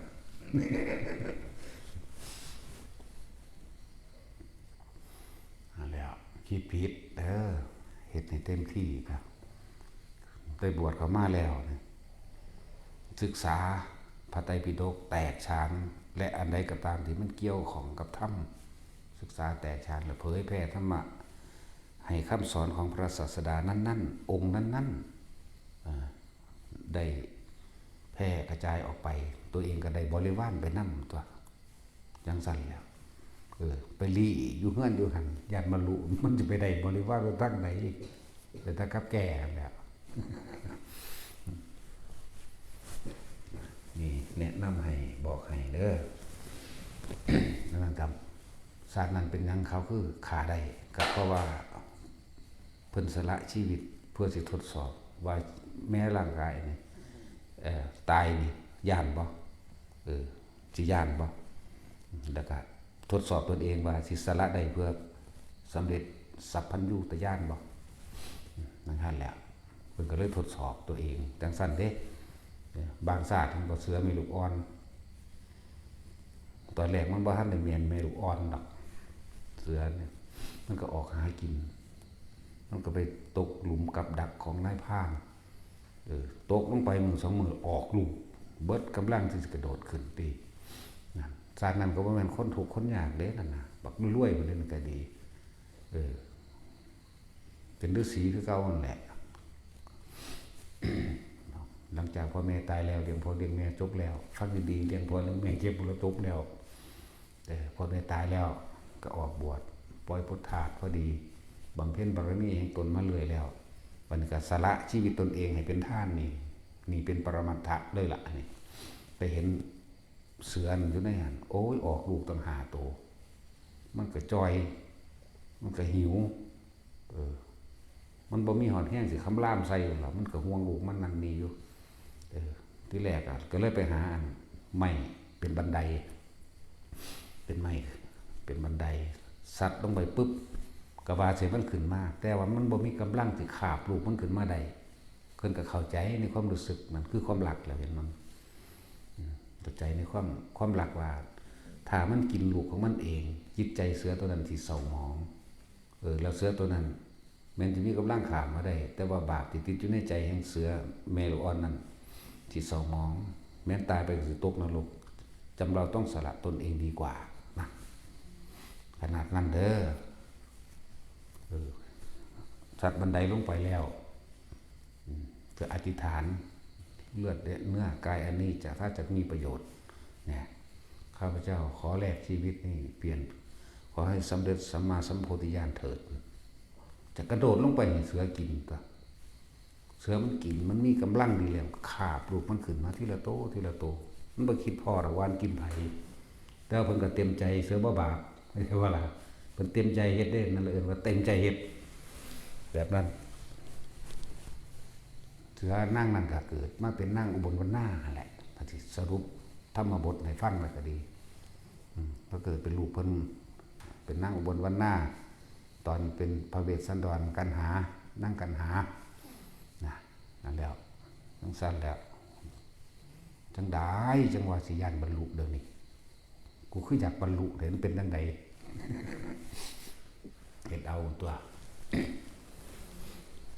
นั่นแหละ คิดผิด เออ เฮ็ดให้เต็มที่ครับ ได้บวชเข้ามาแล้วนี่ ศึกษาพระไตรปิฎกแตกฉาน และอันใดก็ตามที่มันเกี่ยวข้องกับธรรม ศึกษาแตกฉาน และเผยแผ่ธรรมะ ให้คำสอนของพระศาสดานั้นๆ องค์นั้นๆ อ่า ได้แพร่กระจายออกไป ตัวเองก็ได้บริวารไปนำตั๊ว จั่งซั่นแหล้ว เออ ไปลี้อยู่เฮือนอยู่หั่น ย้านบรรลุ มันสิไปได้บริวารไปทางใด ไปแต่กับแก่หั่นแหล้ว นี่แนะนำให้ บอกให้เด้อ นั่นครับ ชาตินั้นเป็นหยังเขาคือฆ่าได้ ก็เพราะว่า เพิ่นสละชีวิตเพื่อสิทดสอบว่าแม้ร่างกายนี่ เอ่อ ตายนี่ย้านบ่ เออ สิย้านบ่ แล้วก็ทดสอบตนเองว่าสิสละได้เพื่อสำเร็จสัพพัญญูตญาณบ่ นั่นหั่นแหละ เพิ่นก็เลยทดสอบตัวเองจั่งซั่นเด้ บางชาติเพิ่นก็เสือแม่ลูกอ่อน ตอนแรกมันบ่ทันได้แม่นแม่ลูกอ่อนดอก เสือเนี่ย มันก็ออกหากิน มันก็ไปตกหลุมกับดักของนายพราน เออ ตกลงไปมื้อสองมื้อออกลูก เบิดกำลังที่สิกระโดดขึ้นติ นั่น ชาตินั้นก็บ่แม่นคนทุกข์คนยากเด้นั่นน่ะ บักรวยๆ พุ้นเด้นั่นก็ดี เออ เป็นฤๅษีคือเก่านั่นแหละ หลังจากพ่อแม่ตายแล้ว เลี้ยงพ่อเลี้ยงแม่จบแล้ว ฟังดีๆ เลี้ยงพ่อเลี้ยงแม่เก็บมรดกแล้ว แต่พ่อแม่ตายแล้วก็ออกบวช ปล่อยพุทธาสพอดี บำเพ็ญบารมีแห่งตนมาเรื่อยแล้ว บัดนี้ก็สละชีวิตตนเองให้เป็นทานนี่ นี่เป็นปรมัตถะเลยล่ะนี่ ไปเห็นเสือนั่นอยู่ในหั้น โอ้ย ออกลูกตั้งห้าโต มันก็จ่อย มันก็หิว เออ มันบ่มีฮอดแฮงสิคำรามใส่หรอก มันก็ห่วงลูกมันนั่นนี่อยู่ เออ ทีแรกอะ ก็เลยไปหาอันไม้เป็นบันได เป็นไม้ เป็นบันได สัตว์ลงไปปุ๊บ ก็ว่าสิมันขึ้นมา แต่ว่ามันบ่มีกำลังสิคาบลูกมันขึ้นมาได้ เพิ่นก็เข้าใจในความรู้สึก นั่นคือความรักแหละ เห็นมัน อืม เข้าใจในความ ความรักว่า ถ้ามันกินลูกของมันเอง จิตใจเสือตัวนั้นสิเศร้าหมอง เออ แล้วเสือตัวนั้น แม้นสิมีกำลังข้ามมาได้ แต่ว่าบาปที่ติดอยู่ในใจแห่งเสือแม่ลูกอ่อนนั้น สิเศร้าหมอง แม้นตายไปก็สิตกนรก จำเราต้องสละตนเองดีกว่านะ ขนาดนั้นเด้อ เออ สัตว์บันไดลงไปแล้ว อืม ก็อธิษฐาน เลือดและเนื้อกายอันนี้จะ ถ้าจะมีประโยชน์ เนี่ย ข้าพเจ้าขอแลกชีวิตนี้เปลี่ยน ขอให้สำเร็จสัมมาสัมโพธิญาณเถิด จะกระโดดลงไปให้เสือกินตั๊ว เสือมันกิน มันมีกำลังดีแล้ว คาบลูกมันขึ้นมาทีละโต ทีละโต มันบ่คิดพ้อดอกว่ามันกินไผ แต่ว่าเพิ่นก็เต็มใจ เสือบ่บาป เข้าใจบ่ล่ะ เพิ่นเต็มใจเฮ็ดเด้ นั่นแหละเอิ้นว่าเต็มใจเฮ็ด แบบนั้น เสือนางนั้นก็เกิดมาเป็นนางอุบลวรรณานั่นแหละ ถ้าสิสรุปธรรมบทให้ฟังแล้วก็ดี อืม ก็เกิดเป็นลูกเพิ่น เป็นนางอุบลวรรณา ตอนเป็นพระเวสสันดรกันหา นางกันหา นะ นั่นแล้ว จั่งซั้นแล้ว จั่งใดจั่งว่าสิย้านบรรลุเดี๋ยวนี้ กูคืออยากบรรลุเด้ มันเป็นจั่งใด เฮ็ดเอาตั๊ว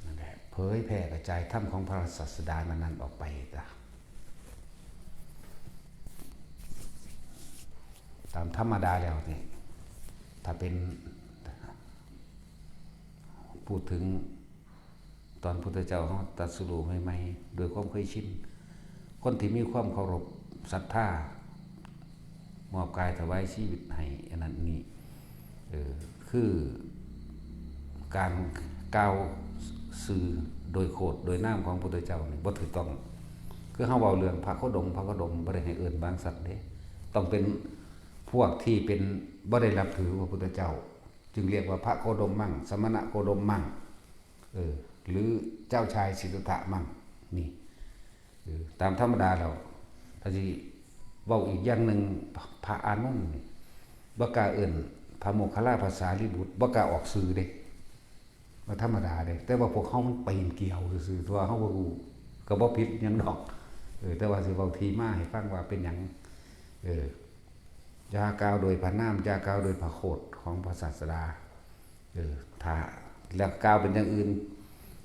นั่นแหละ เผยแผ่กระจายธรรมของพระศาสดานั้นๆ ออกไปตั๊ว ตามธรรมดาแล้วนี่ ถ้าเป็น พูดถึงตอนพุทธเจ้าเฮาตรัสรู้ใหม่ๆ ด้วยความเคยชิน คนที่มีความเคารพศรัทธา มอบกายถวายชีวิตให้อันนั้นนี่ เออ คือการกล่าวชื่อโดยโคตรโดยนามของพุทธเจ้านี่บ่ถูกต้อง คือเฮาเว้าเรื่องพระโคดม พระโคดมบ่ได้ให้เอิ้นบางสัตว์เด้ ต้องเป็นพวกที่เป็น บ่ได้นับถือพระพุทธเจ้า จึงเรียกว่าพระโคดมมั่ง สมณะโคดมมั่ง เออ หรือเจ้าชายสิทธัตถะมั่ง นี่ เออ ตามธรรมดาแล้ว ถ้าสิเว้าอีกอย่างหนึ่ง พระอานนท์นี่ บ่กล้าเอิ้นพระโมคคัลลา พระสารีบุตร บ่กล้าออกชื่อเด้ บ่ธรรมดาเด้ แต่ว่าพวกเฮามันปีนเกี่ยวซื่อๆ ตัวเฮาบ่รู้ ก็บ่ผิดหยังดอก เออ แต่ว่าสิเว้าที่มาให้ฟังว่าเป็นหยัง เออ อย่ากล่าวโดยพระนาม อย่ากล่าวโดยพระโคตรของพระศาสดา เออ ถ้า แล้วกล่าวเป็นอย่างอื่น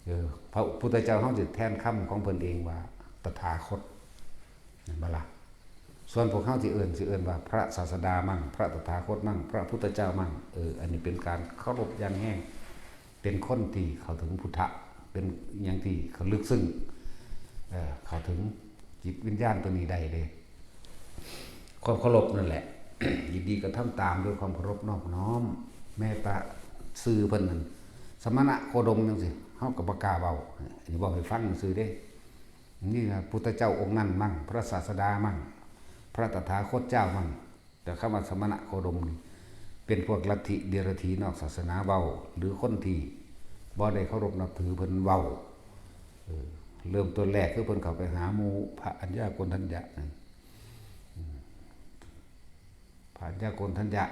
เออ พระพุทธเจ้าเฮาสิแทนคำของเพิ่นเองว่าตถาคต แม่นบ่ล่ะ ส่วนพวกเฮาสิเอิ้น สิเอิ้นว่าพระศาสดามั่ง พระตถาคตมั่ง พระพุทธเจ้ามั่ง เออ อันนี้เป็นการเคารพอย่างแฮง เป็นคนที่เข้าถึงพุทธะ เป็นหยังที่เขาลึกซึ้ง เออ เข้าถึงจิตวิญญาณตัวนี้ได้เด้ ความเคารพนั่นแหละ ยินดีกระทำตามด้วยความเคารพนอบน้อม แม้แต่ชื่อเพิ่นนั่น สมณะโคดมจั่งซี้ เฮาก็บ่กล้าเว้า อันนี้เว้าให้ฟังซื่อเด้ นี่นะพุทธเจ้าองค์นั้นมั่ง พระศาสดามั่ง พระตถาคตเจ้ามั่ง แต่คำว่าสมณะโคดมนี่ เป็นพวกลัทธิเดรัจฉีนอกศาสนาเว้า หรือคนที่บ่ได้เคารพนับถือเพิ่นเว้า เออ เริ่มต้นแรกคือเพิ่นเข้าไปหาหมู่พระอัญญาโกณฑัญญะนั่น อืม พระอัญญาโกณฑัญญะ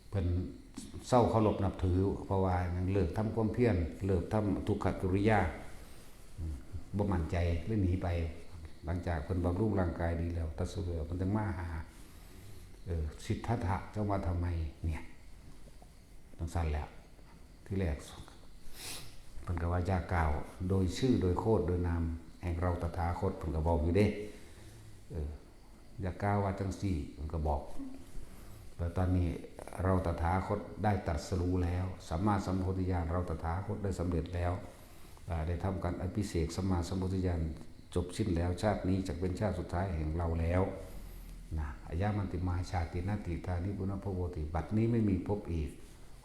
เพิ่นเซาเคารพนับถือ เพราะว่าหยัง เลิกทำความเพียร เลิกทำทุกขกิริยา อืม บ่มั่นใจ เลยหนีไป หลังจากเพิ่นบำรุงร่างกายดีแล้ว ตรัสรู้แล้ว เพิ่นจึงมาหา เออ สิทธัตถะ เจ้ามาทำไมเนี่ย จั่งซั้นแหละ ทีแรกเพิ่นก็ว่า อย่ากล่าวโดยชื่อ โดยโคตร โดยนามแห่งเราตถาคต เพิ่นก็บอกอยู่เด้ เออ อย่ากล่าวว่าจั่งซี้ เพิ่นก็บอก แล้วตอนนี้เราตถาคตได้ตรัสรู้แล้ว สัมมาสัมโพธิญาณ เราตถาคตได้สำเร็จแล้ว อ่า ได้ทำการอภิเษกสัมมาสัมโพธิญาณจบสิ้นแล้ว ชาตินี้จะเป็นชาติสุดท้ายแห่งเราแล้ว นะ อายะมันติมาชาติ นัตถิ ทานิ ปุนพพโวติ บัดนี้ไม่มีพบอีก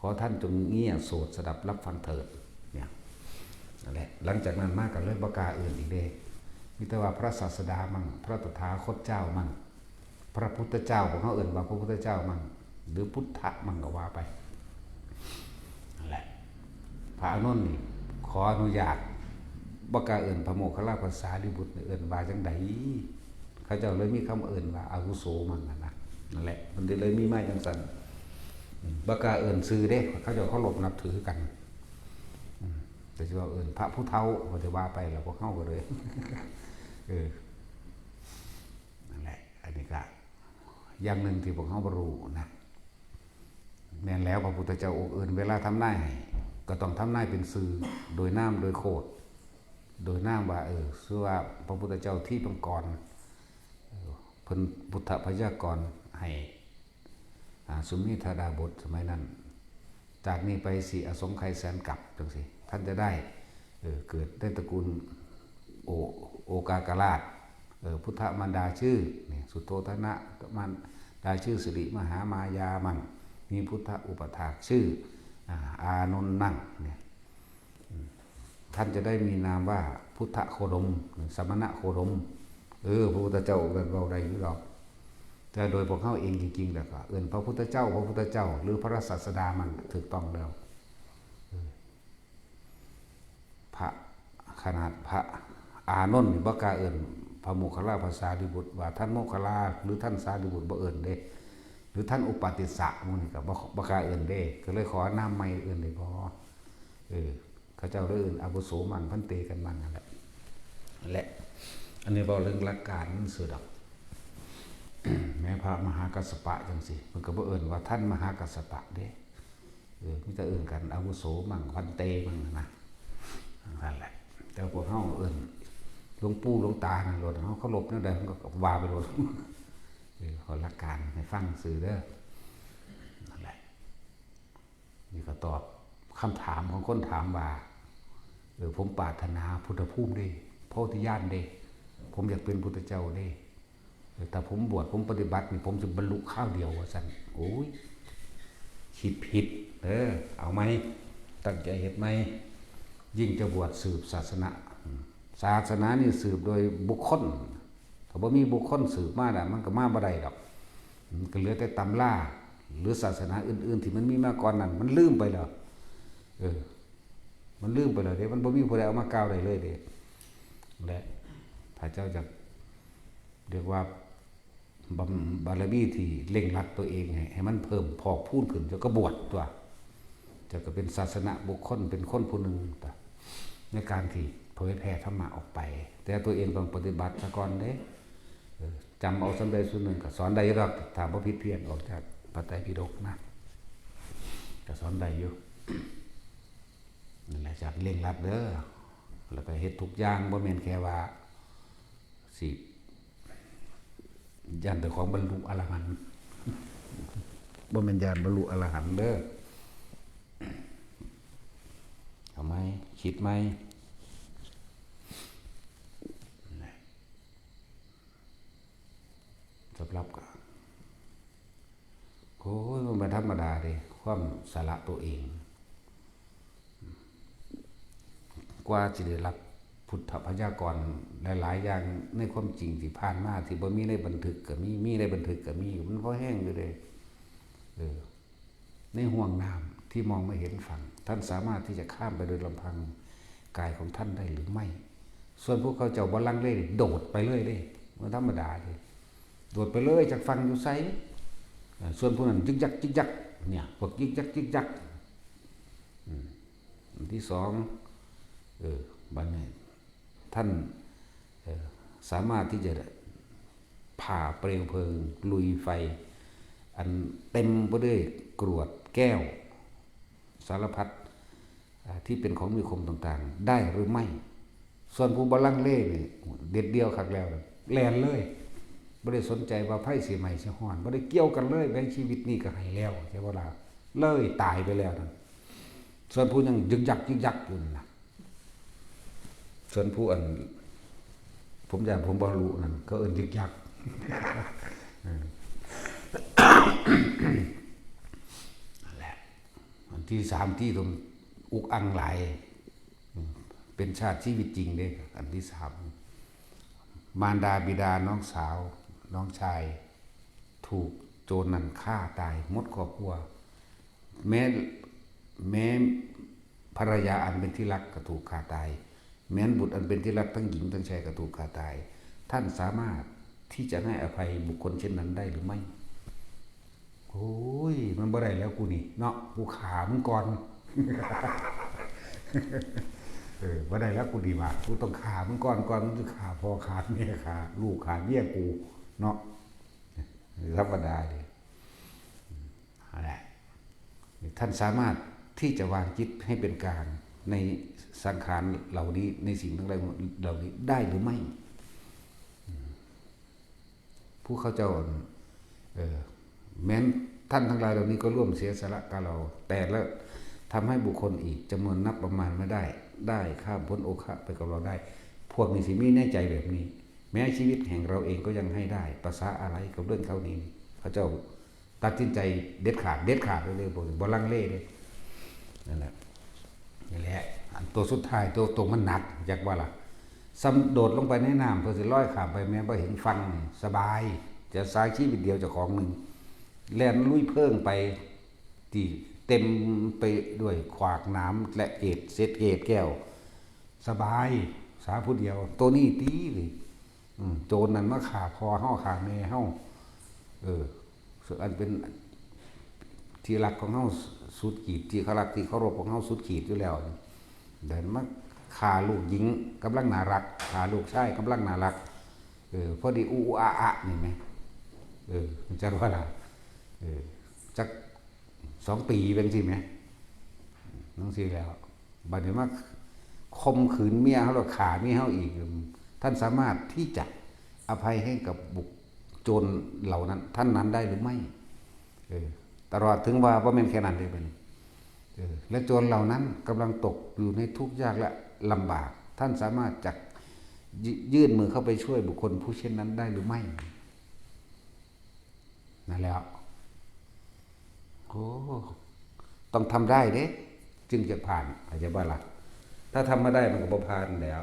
ขอท่านจงเงี่ยโสตสดับรับฟังเถิด เนี่ย นั่นแหละ หลังจากนั้นมาก็เลยบ่กล้าเอิ้นอีกเด้ มีแต่ว่าพระศาสดามั่ง พระตถาคตเจ้ามั่ง พระพุทธเจ้า พวกเขาเอิ้นว่าพระพุทธเจ้ามั่ง หรือพุทธะมั่งก็ว่าไป นั่นแหละ พระอานนท์นี่ขออนุญาต บ่กล้าเอิ้นพระโมคคัลลาภาษาลีบุตร เอิ้นว่าจั่งใด เขาเจ้าเลยมีคำเอิ้นว่าอาวุโสมั่งนั่นนะ นั่นแหละ มันเลยมีมาจั่งซั้น อืม บ่กล้าเอิ้นชื่อเด้ เขาเจ้าเคารพนับถือกัน อืม แต่สิว่าเอิ้นพระผู้เฒ่า ก็สิว่าไปแล้ว พวกเฮาก็เลย เออ นั่นแหละ อันนี้ก็อย่างหนึ่งที่พวกเฮาบ่รู้นะ แม่นแล้ว พระพุทธเจ้าองค์อื่นเวลาทำนายให้ ก็ต้องทำนายเป็นชื่อ โดยนาม โดยโคตร โดยนามว่า เออ ชื่อว่าพระพุทธเจ้าทิพย์มังกร เออ เพิ่นพุทธพยากรณ์ให้ อ่า สุเมธาดาบสสมัยนั้น จากนี้ไปสี่อสงไขยแสนกัปจั่งซี้ ท่านจะได้ เออ เกิดในตระกูล โอ โอกากราช เออ พุทธมารดาชื่อ นี่ สุโธทนะ มารดาชื่อสิริมหามายามั่ง มีพุทธอุปถากชื่อ อ่า อานนท์มั่ง เนี่ย อืม ท่านจะได้มีนามว่าพุทธโคดม หรือสมณโคดม เออ พระพุทธเจ้าองค์นั้นเว้าได้อยู่ดอก แต่โดยพวกเฮาเองจริงๆ แล้วก็เอิ้นพระพุทธเจ้า พระพุทธเจ้า หรือพระศาสดามั่งถูกต้องแล้ว เออ พระ ขนาดพระอานนท์นี่บ่กล้าเอิ้นพระโมคคัลลาภาษาลีบุตรว่าท่านโมคคัลลา หรือท่านสารีบุตร บ่เอิ้นเด้ หรือท่านอุปาติสสะหมู่นี่ก็บ่ บ่กล้าเอิ้นเด้ ก็เลยขอนามใหม่เอิ้นได้บ่ เออ เขาเจ้าเลยเอิ้นอาวุโสมั่ง ภันเตกันมั่งนั่นแหละ นั่นแหละ อันนี้เว้าเรื่องหลักการซื่อดอก แม้พระมหากัสสปะจั่งซี้ เพิ่นก็บ่เอิ้นว่าท่านมหากัสสปะเด้ เออ มีแต่เอิ้นกันอาวุโสมั่ง ภันเตมั่งนะ นั่นแหละ แต่พวกเฮาเอิ้นหลวงปู่หลวงตานั่นโลด เฮาเคารพแนวใด เฮาก็ว่าไปโลด เออ ขอหลักการให้ฟังซื่อเด้อ นั่นแหละ นี่ก็ตอบคำถามของคนถามว่า เออ ผมปรารถนาพุทธภูมิเด้ โพธิญาณเด้ ผมอยากเป็นพุทธเจ้าเด้ เออ ถ้าผมบวช ผมปฏิบัตินี่ ผมจะบรรลุคราวเดียว ว่าซั่น โอ้ย คิดผิด เออ เอาใหม่ ตั้งใจเฮ็ดใหม่ ยิ่งจะบวชสืบศาสนา อืม ศาสนานี่สืบโดยบุคคล ถ้าบ่มีบุคคลสืบมาน่ะ มันก็มาบ่ได้ดอก มันก็เหลือแต่ตำรา หรือศาสนาอื่นๆ ที่มันมีมาก่อนนั้น มันลืมไปแล้ว เออ มันลืมไปแล้วเด้ มันบ่มีผู้ใดเอามากล่าวได้เลยเด้ และถ้าเจ้าอยาก เรียกว่า บำ- บารมีที่เร่งรัดตัวเองให้ ให้มันเพิ่มพอกพูนขึ้น เจ้าก็บวชตัว เจ้าก็เป็นศาสนบุคคล เป็นคนผู้หนึ่งตัว ในการที่เผยแผ่ธรรมะออกไป แต่ตัวเองต้องปฏิบัติซะก่อนเด้ เออ จำเอาส่ำใดส่วนหนึ่งก็สอนได้อยู่ดอก ถ้าบ่ผิดเพี้ยนออกจากพระไตรปิฎกนะ ก็สอนได้อยู่ นั่นแหละ จากเร่งรัดเด้อ แล้วก็เฮ็ดทุกอย่าง บ่แม่นแค่ว่า สิย้านเจ้าของบรรลุอรหันต์ บ่แม่นย้านบรรลุอรหันต์เด้อ เอาใหม่ คิดใหม่ สำหรับก็ โอ้ย มันบ่ธรรมดาเด้ ความสละตัวเอง กว่าสิได้รับพุทธพยากรณ์หลายๆ อย่างในความจริงที่ผ่านมา ที่บ่มีในบันทึกก็มี มีในบันทึกก็มี มันพอแฮงอยู่เด้ เออ ในห้วงน้ำที่มองไม่เห็นฝั่ง ท่านสามารถที่จะข้ามไปโดยลำพังกายของท่านได้หรือไม่ ส่วนพวกเขาเจ้าบ่ลังเล โดดไปเลยเด้ บ่ธรรมดาเด้ โดดไปเลย จักฝั่งอยู่ไส เอ่อ ส่วนพวกนั้นยึกยักยึกยัก เนี่ย พวกยึกยักยึกยัก อืม อันที่สอง เออ บัดนี้ ท่าน เอ่อ สามารถที่จะผ่าเปลวเพลิง ลุยไฟ อันเต็มไปด้วยกรวดแก้ว สารพัดอ่าที่เป็นของมีคมต่างๆ ได้หรือไม่ ส่วนผู้บ่ลังเลนี่เด็ดเดี่ยวคักแล้ว แล่นเลย บ่ได้สนใจว่าไฟสิไหม้สิฮ้อน บ่ได้เกี่ยวกันเลย แม้ชีวิตนี้ก็ให้แล้ว ใช่บ่ล่ะ เลยตายไปแล้วนั่น ส่วนผู้ยังยึกยักยึกยักอยู่นั่นน่ะ ส่วนผู้อัน ผมย่านผมบ่รู้นั่น เขาเอิ้นยึกยัก เออ นั่นแหละ อันที่สามที่ต้องอุกอังหลาย เป็นชาติชีวิตจริงเด้ อันที่สาม มารดาบิดาน้องสาว น้องชาย ถูกโจรนั่นฆ่าตายหมดครอบครัว แม้ แม้ภรรยาอันเป็นที่รักก็ถูกฆ่าตาย แม้นบุตรอันเป็นที่รักทั้งหญิงทั้งชายก็ถูกฆ่าตาย ท่านสามารถที่จะให้อภัยบุคคลเช่นนั้นได้หรือไม่ โอ้ย มันบ่ได้แล้วกูนี่เนาะ กูฆ่ามึงก่อน เออ บ่ได้แล้วกูดีว่า กูต้องฆ่ามึงก่อน ก่อนมึงจะฆ่าพ่อฆ่าแม่ฆ่าลูกฆ่าเมียกูเนาะ ธรรมดาเลย นั่นแหละ ท่านสามารถที่จะวางจิตให้เป็นกลางในสังขารเหล่านี้ ในสิ่งทั้งหลายเหล่านี้ได้หรือไม่ ผู้เขาเจ้า เออ แม้นท่านทั้งหลายเหล่านี้ก็ร่วมเสียสละกับเรา แต่ละทำให้บุคคลอีกจำนวนนับประมาณไม่ได้ ได้ข้ามพ้นโอคะไปกับเราได้ พวกนี้สิมีในใจแบบนี้ แม้ชีวิตแห่งเราเองก็ยังให้ได้ ภาษาอะไรกับเรื่องเขานี้ พระเจ้าตัดสินใจเด็ดขาด เด็ดขาดเลย บ่ บ่ลังเลเลย นั่นแหละ นี่แหละ อันตัวสุดท้าย ตัว ตัวมันหนัก อยากว่าล่ะ ซ้ำโดดลงไปในน้ำ เพื่อสิลอยข้ามไปแม่นบ่เห็นฝั่งนี่ สบาย จะสายชีวิตเดียวเจ้าของหนึ่ง แล่นลุยเพลิงไป ที่เต็มไปด้วยขวากหนามและเกศษเศษแก้ว สบาย สาผู้เดียว ตัวนี้ตีเลย อืม โจรนั่นมาฆ่าพ่อเฮาฆ่าแม่เฮา เออ ส่วนอันเป็นที่รักของเฮาสุดขีด ที่เขารักที่เคารพของเฮาสุดขีดอยู่แล้ว เดินมาฆ่าลูกหญิงกำลังน่ารัก ฆ่าลูกชายกำลังน่ารัก เออ พอดีอุอุอาอะนี่ไหม เออ จักว่าล่ะ เออ จักสองปีเป็นสิไหม นั่นสิแล้ว บัดนี้มาข่มขืนเมียเฮาแล้วฆ่าเมียเฮาอีก ท่านสามารถที่จะอภัยให้กับบุค โจรเหล่านั้น ท่านนั้นได้หรือไม่ เออ ตลอดถึงว่าบ่แม่นแค่นั้นเด้บัดนี้ เออ และโจรเหล่านั้นกำลังตกอยู่ในทุกข์ยากและลำบาก ท่านสามารถจะยิ- ยื่นมือเข้าไปช่วยบุคคลผู้เช่นนั้นได้หรือไม่ นั่นแหละ โอ้ ต้องทำได้เด้ จึงจะผ่าน เข้าใจบ่ล่ะ ถ้าทำไม่ได้มันก็บ่ผ่านแล้ว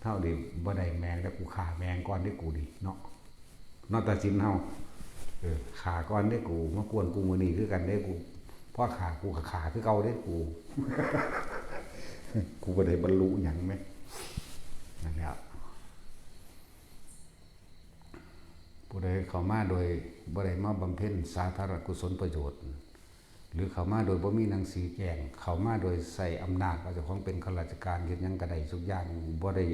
เท่าเดียวบ่ได้แมงแล้ว กูฆ่าแมงก่อนเด้กูนี่เนาะ เนาะ ตัดสินเฮา เออ ฆ่าก่อนเด้กู มากวนกูมื้อนี้คือกันเด้กู พอฆ่ากูก็ฆ่าคือเก่าเด้กู กูบ่ได้บรรลุหยังแหม นั่นแหละ ผู้ใดเข้ามาโดยบ่ได้มาบำเพ็ญสาธารณกุศลประโยชน์ หรือเข้ามาโดยบ่มีหนังสือแจ้ง เข้ามาโดยใช้อำนาจว่าเจ้าของเป็นข้าราชการ เฮ็ดหยังก็ได้ทุกอย่าง บ่ได้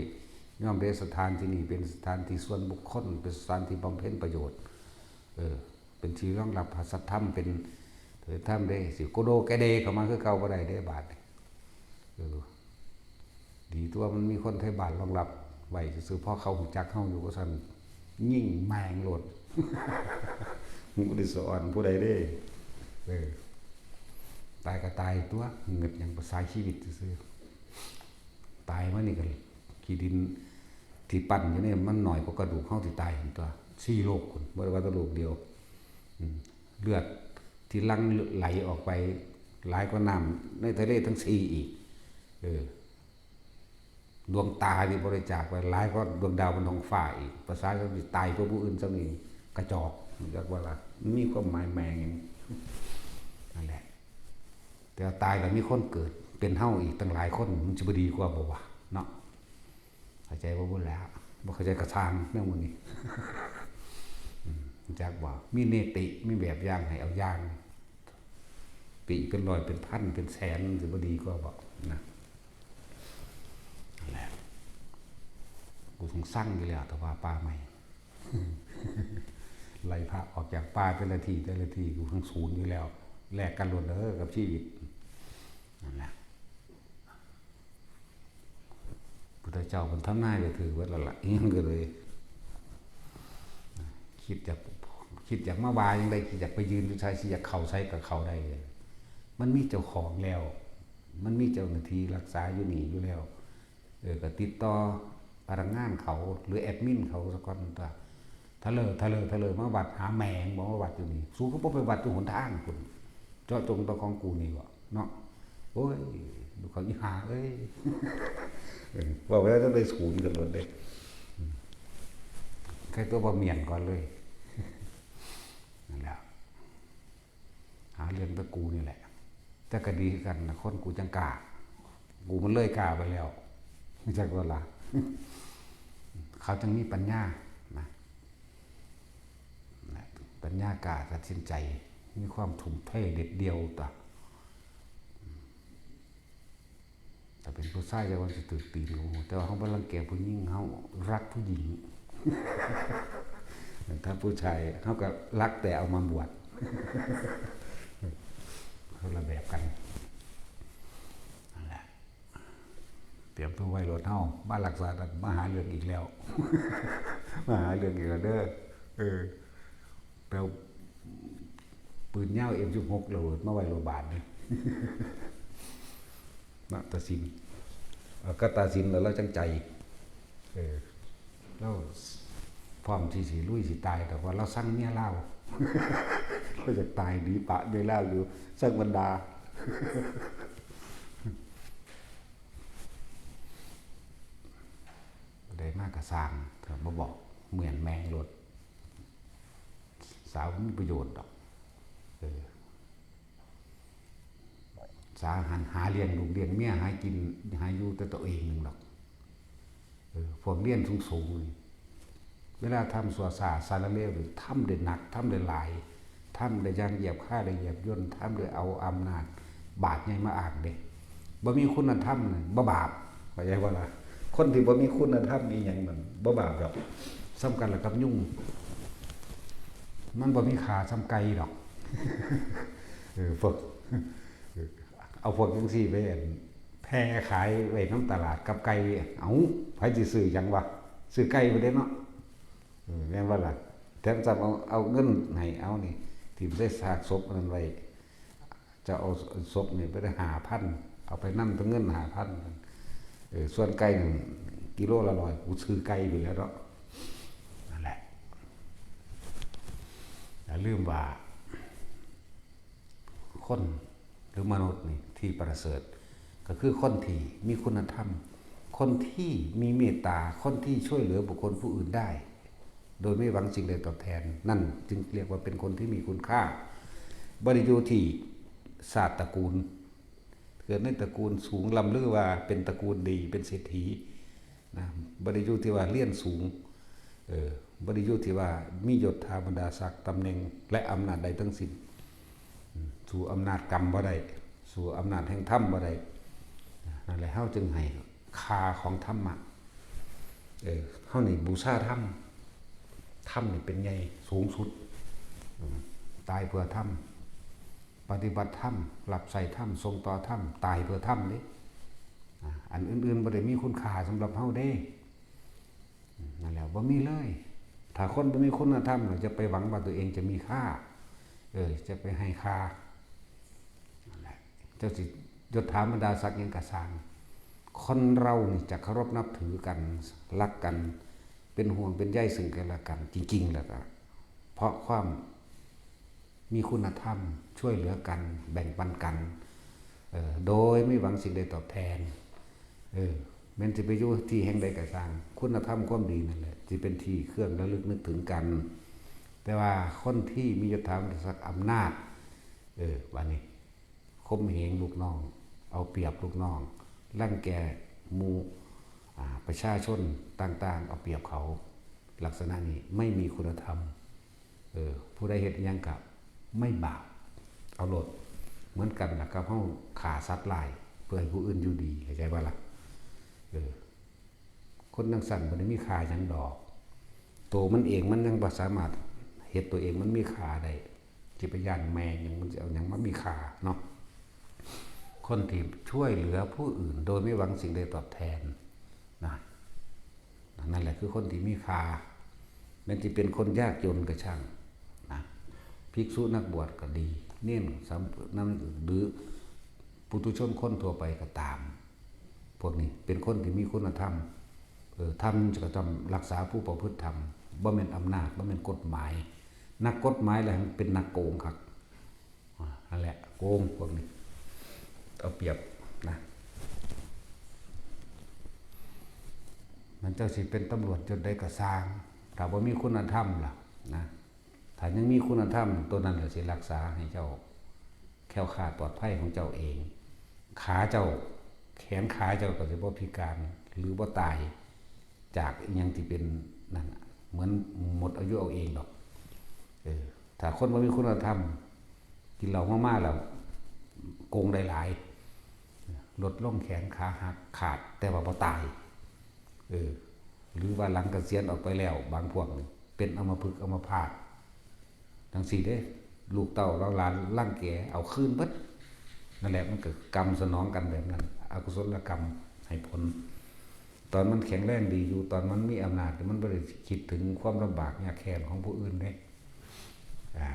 ยอมเด้ สถานที่นี้เป็นสถานที่ส่วนบุคคล เป็นสถานที่บำเพ็ญประโยชน์ เออ เป็นที่รองรับพระสัทธรรม เป็น เออ ธรรมเด้ สิโกโดแกเดเข้ามาคือเก่าบ่ได้เด้ บาดนี้ เออ ดีตัวมันมีคนไทบ้านรองรับไว้ซื่อๆ พอเขาฮู้จักเฮาอยู่ว่าซั่น ยิงแม่งโลด บ่ได้สอนผู้ใดเด้ เออ ตายก็ตายตัว เงิดหยัง ภาษาชีวิตซื่อๆ ตายมานี่ก็ขี้ดินที่ปั้นอยู่นี่มันน้อยกว่ากระดูกเฮาที่ตายหั่นตัว สี่โลกพุ้น บ่ได้ว่าแต่โลกเดียว อืม เลือดที่หลั่งไหลออกไป หลายกว่าน้ำในทะเลทั้งสี่อีก เออ ดวงตาที่บริจาคไปหลายกว่าดวงดาวบนท้องฟ้าอีก ภาษาเขาสิตายกว่าผู้อื่นซ้ำนี่ กระจอก จักว่าล่ะ มันมีความหมายแมงหยัง นั่นแหละ แต่ว่าตายแล้วมีคนเกิดเป็นเฮาอีกตั้งหลายคน มันสิบ่ดีกว่าบ่วะ เนาะ เข้าใจบ่บุญแล้ว บ่เข้าใจกระซ่างแนวหมู่นี้ อืม จักบ่ มีเนติ มีแบบอย่างให้เอาอย่าง ปีเป็นร้อยเป็นพันเป็นแสน สิบ่ดีกว่าบ่ นะ นั่นแหละ กูสั่งอยู่แล้ว แต่ว่าป่าใหม่ ไล่พระออกจากป่าแต่ละที่แต่ละที่ กูทั้งศูนย์อยู่แล้ว แลกกันโลดเด้อกับชีวิต นั่นแหละ พุทธเจ้าเพิ่นทำนายไว้ถือเบิดแล้วล่ะ อิหยังก็เลย คิดอยาก คิดอยากมาว่าหยังได คิดอยากไปยืนอยู่ไส สิอยากเข้าไสก็เข้าได้เลย มันมีเจ้าของแล้ว มันมีเจ้าหน้าที่รักษาอยู่นี่อยู่แล้ว เออ ก็ติดต่อพนักงานเขา หรือแอดมินเขาซะก่อนตั๊ว ทะเลอ ทะเลอ ทะเลอ มาวัดหาแม่ง บอกว่าวัดอยู่นี่ สูก็บ่ไปวัดอยู่หนทางพุ้น เจาะจงต่อของกูนี่บ่เนาะ โอ้ย ดูเขาอีห่าเอ้ย เออ ว่าไปแล้วต้องได้ศูนย์กันหมดเลย อืม ใครตัวบ่เมียนก่อนเลย นั่นแหละ หาเรื่องตะกูนี่แหละ แต่ก็ดีคือกันนะ คนกูจังกล้า กูมันเลยกล้าไปแล้ว รู้จักบ่ล่ะ เขาจังมีปัญญานะ นะ ปัญญากล้าตัดสินใจ มีความทุ่มเทเด็ดเดี่ยวตั๊ว ถ้าเป็นผู้ชายจะว่าสิถืกตีนก็บ่ฮู้ แต่ว่าเฮาบ่รังแกผู้หญิง เฮารักผู้หญิง ถ้าผู้ชายเฮาก็รักแต่เอามาบวช คนละแบบกัน นั่นแหละ เตรียมตัวไว้โลดเฮา มาลักษณะนั้นมาหาเรื่องอีกแล้ว มาหาเรื่องอีกแล้วเด้อ เออ ไปเอาปืนยาว เอ็มสิบหก โลดมาไว้โลดบาดนี่ นะ ตัดสิน เอ่อ ก็ตัดสินแล้วเราจังใจ เออ เราพร้อมที่สิลุยสิตาย แต่ว่าเราสั่งเมียลาว เราอยากตายดีปะเมียลาวอยู่ สั่งบรรดา ได้มากกะสร้าง ก็บ่บอก เหมือนแมงโลด สาวบ่มีประโยชน์ดอก เออ สาหันหาเลี้ยงลูกเลี้ยงเมีย หากินหาอยู่แต่ตัวเองหนึ่งดอก เออ พวกเรียนสูงๆนี่ เวลาทำซั่วซ่าสารเลวนี่ ทำได้หนัก ทำได้หลาย ทำได้อย่างเหยียบค่าได้เหยียบย่น ทำโดยเอาอำนาจบาดใหญ่มาอ้างเด้ บ่มีคุณธรรมนี่บ่บาป เข้าใจบ่ล่ะ คนที่บ่มีคุณธรรมอีหยังนั่นบ่บาปดอก ส่ำกันล่ะกับยุง มันบ่มีค่าส่ำไก่ดอก เออ พวก เออ เอาพวกจังซี่ไป อัน แผ่ขายไว้นำตลาดกับไก่ เอ้า ไผสิซื้อหยังวะ ซื้อไก่บ่ได้เนาะ เออ แม่นบ่ล่ะ แถมซ้ำเอา เอาเงินให้ เอานี่ ถิ่มใส่ซากศพอันนั้นไว้ จะเอาศพนี่ไปได้ห้าพัน เอาไปนำแต่เงินห้าพัน เออ ส่วนไก่นั่นกิโลละร้อย กูซื้อไก่ไปแล้วเนาะ นั่นแหละ อย่าลืมว่า คนหรือมนุษย์นี่ที่ประเสริฐ ก็คือคนที่มีคุณธรรม คนที่มีเมตตา คนที่ช่วยเหลือบุคคลผู้อื่นได้ โดยไม่หวังสิ่งใดตอบแทน นั่นจึงเรียกว่าเป็นคนที่มีคุณค่า บ่ได้อยู่ที่ชาติตระกูล เกิดในตระกูลสูงล้ำลือว่าเป็นตระกูลดี เป็นเศรษฐี นะ บ่ได้อยู่ที่ว่าเรียนสูง เออ บ่ได้อยู่ที่ว่ามียศถาบรรดาศักดิ์ ตำแหน่ง และอำนาจใดทั้งสิ้น อืม สู้อำนาจกรรมบ่ได้ สู้อำนาจแห่งธรรมบ่ได้ นั่นแหละ เฮาจึงให้ค่าของธรรมะ เออ เฮานี่บูชาธรรม ธรรมนี่เป็นใหญ่สูงสุด อืม ตายเพื่อธรรม ปฏิบัติธรรม รับใช้ธรรม ส่งต่อธรรม ตายเพื่อธรรมเด้ อ่ะ อันอื่นๆบ่ได้มีคุณค่าสำหรับเฮาเด้ นั่นแหละ บ่มีเลย ถ้าคนบ่มีคุณธรรม จะไปหวังว่าตัวเองจะมีค่า เออ จะไปให้ค่า นั่นแหละ เจ้าสิยศถาบรรดาศักดิ์หยังกะซ่าง คนเรานี่จะเคารพนับถือกัน รักกัน เป็นห่วงเป็นใยซึ่งกันและกัน จริงๆ แล้วก็ เพราะความ มีคุณธรรม ช่วยเหลือกัน แบ่งปันกัน เอ่อ โดยไม่หวังสิ่งใดตอบแทน เออ แม้นสิไปอยู่ที่แห่งใดก็ซ่าง คุณธรรมความดีนั่นแหละ สิเป็นที่เครื่องระลึกนึกถึงกัน แต่ว่าคนที่มียศถาบรรดาศักดิ์อำนาจ เออ บาดนี้ ข่มเหงลูกน้อง เอาเปรียบลูกน้อง รังแกหมู่ อ่า ประชาชนต่างๆ เอาเปรียบเขา ลักษณะนี้ไม่มีคุณธรรม เออ ผู้ใดเฮ็ดหยังกะไม่บาป เอาโลด เหมือนกันล่ะกับเฮาฆ่าสัตว์ร้าย เพื่อให้ผู้อื่นอยู่ดี เข้าใจบ่ล่ะ เออ คนจั่งซั้นบ่ได้มีค่าหยังดอก ตัวมันเองมันยังบ่สามารถเฮ็ดตัวเองมันมีค่าได้ สิไปย้านแม่หยัง มันสิเอาหยังมามีค่าเนาะ คนที่ช่วยเหลือผู้อื่นโดยไม่หวังสิ่งใดตอบแทนนะ นั่นแหละคือคนที่มีค่า แม้นสิเป็นคนยากจนก็ช่างนะ ภิกษุนักบวชก็ดี เณรสาม นั้น หรือปุถุชนคนทั่วไปก็ตาม พวกนี้เป็นคนที่มีคุณธรรม เออ ธรรมจะต้องรักษาผู้ประพฤติธรรม บ่แม่นอำนาจ บ่แม่นกฎหมาย นักกฎหมายแหละเป็นนักโกงครับ อ่า นั่นแหละ โกงพวกนี้ เอาเปรียบนะ มันเจ้าสิเป็นตำรวจยศใดก็ซ่าง ถ้าบ่มีคุณธรรมล่ะนะ ถ้ายังมีคุณธรรม ตัวนั้นล่ะสิรักษาให้เจ้าแคล้วคลาดปลอดภัยของเจ้าเอง ขาเจ้า แขนขาเจ้าก็สิบ่พิการ หรือบ่ตาย จากอิหยังที่เป็นนั่นน่ะ เหมือนหมดอายุเอาเองดอก เออ ถ้าคนบ่มีคุณธรรม กินเหล้าเมามาแล้ว โกงได้หลาย ลดลงแขนขาหักขาด แต่ว่าบ่ตาย เออ หรือว่าหลังเกษียณออกไปแล้ว บางพวกนี่เป็นอัมพฤกษ์อัมพาต จั่งซี้เด้ ลูกเต้าเหล่าหลานรังแกเอาคืนเบิด นั่นแหละ มันก็กรรมสนองกันแบบนั้น อกุศลกรรมให้ผล ตอนมันแข็งแรงดีอยู่ ตอนมันมีอำนาจ มันบ่ได้คิดถึงความลำบากยากแค้นของผู้อื่นเด้ อ่า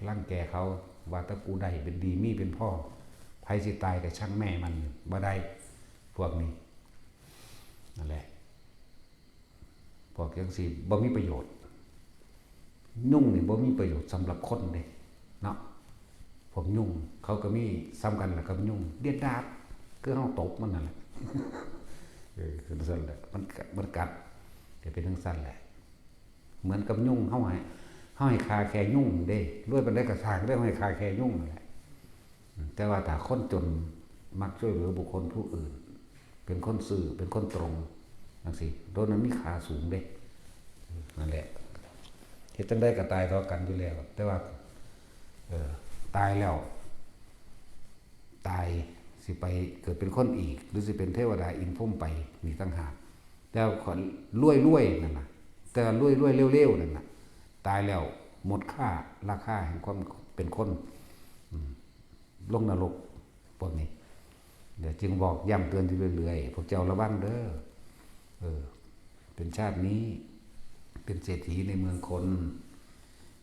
รังแกเขา ว่าแต่กูได้เป็นดี มีเป็นพอ ไผสิตายก็ช่างแม่มัน บ่ได้ พวกนี้ นั่นแหละ พวกจั่งซี้บ่มีประโยชน์ ยุงนี่บ่มีประโยชน์สำหรับคนเด้ เนาะ พวกยุงเขาก็มีส่ำกันแหละกับยุง เดียดดาด คือเฮาตบมันนั่นแหละ เออ คือจั่งซั้นแหละ มันกัด มันกัด ก็เป็นจั่งซั้นแหละ เหมือนกับยุง เฮาให้ เฮาให้ฆ่าแค่ยุงเด้ รวยปานใดก็ซ่างเด้ เฮาให้ฆ่าแค่ยุงนั่นแหละ อืม แต่ว่าถ้าคนจนมักช่วยเหลือบุคคลผู้อื่น เป็นคนซื่อ เป็นคนตรง จั่งซี้ โดนนั้นมีค่าสูงเด้ นั่นแหละ เฮ็ดจั่งใดก็ตายเท่ากันอยู่แล้ว แต่ว่า เอ่อ ตายแล้ว ตายสิไปเกิดเป็นคนอีก หรือสิเป็นเทวดาอินทร์พรหมไป นี่ต่างหาก แต่ว่าคนรวยๆนั่นน่ะ แต่ว่ารวยๆเร็วๆนั่นน่ะ ตายแล้วหมดค่า ราคาแห่งความเป็นคน อืม ลงนรก พวกนี้ เดี๋ยวจึงบอกย้ำเตือนอยู่เรื่อยๆ พวกเจ้าระวังเด้อ เออ เป็นชาตินี้ เป็นเศรษฐีในเมืองคน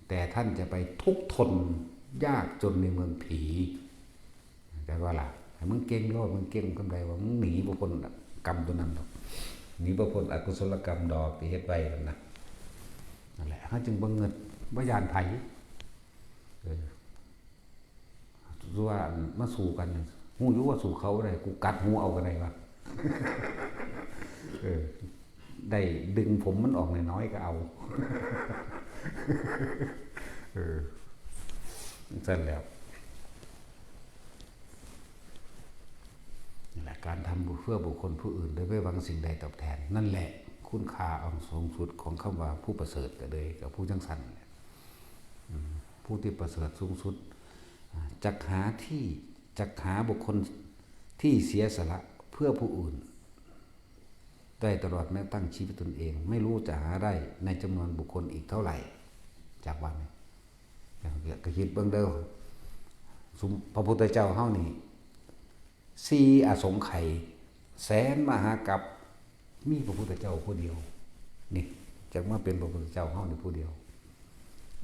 แต่ท่านจะไปทุกข์ทนยากจนในเมืองผี แต่ว่าล่ะ ให้มึงเก่งโลด มึงเก่งกำไรว่ามึงหนีบ่พ้นกรรมตัวนั้นดอก หนีบ่พ้นอกุศลกรรมดอกที่เฮ็ดไว้นั่นนะ นั่นแหละ เฮาจึงบ่เงิด บ่ย้านไผ เออ ว่ามาสู้กัน ฮู้อยู่ว่าสู้เขาบ่ได้ กูกัดหูเอาก็ได้วะ เออ ได้ดึงผมมันออกน้อยๆก็เอา เออ จั่งซั้นแล้ว นี่แหละ การทำบุญเพื่อบุคคลผู้อื่นโดยไม่หวังสิ่งใดตอบแทน นั่นแหละ คุณค่าอันสูงสุดของคำว่าผู้ประเสริฐก็เลยกับผู้จั่งซั้นแหละ อืม ผู้ที่ประเสริฐสูงสุด อ่า จักหาที่ จักหาบุคคลที่เสียสละเพื่อผู้อื่น ได้ตลอดแม้กระทั่งชีวิตตนเอง ไม่รู้จะหาได้ในจำนวนบุคคลอีกเท่าไหร่ จากวันนี้ ก็คิดเบิ่งเด้อ ซุมพระพุทธเจ้าเฮานี่ สี่อสงไขย แสนมหากัป มีพระพุทธเจ้าผู้เดียว นี่ จักมาเป็นพระพุทธเจ้าเฮานี่ผู้เดียว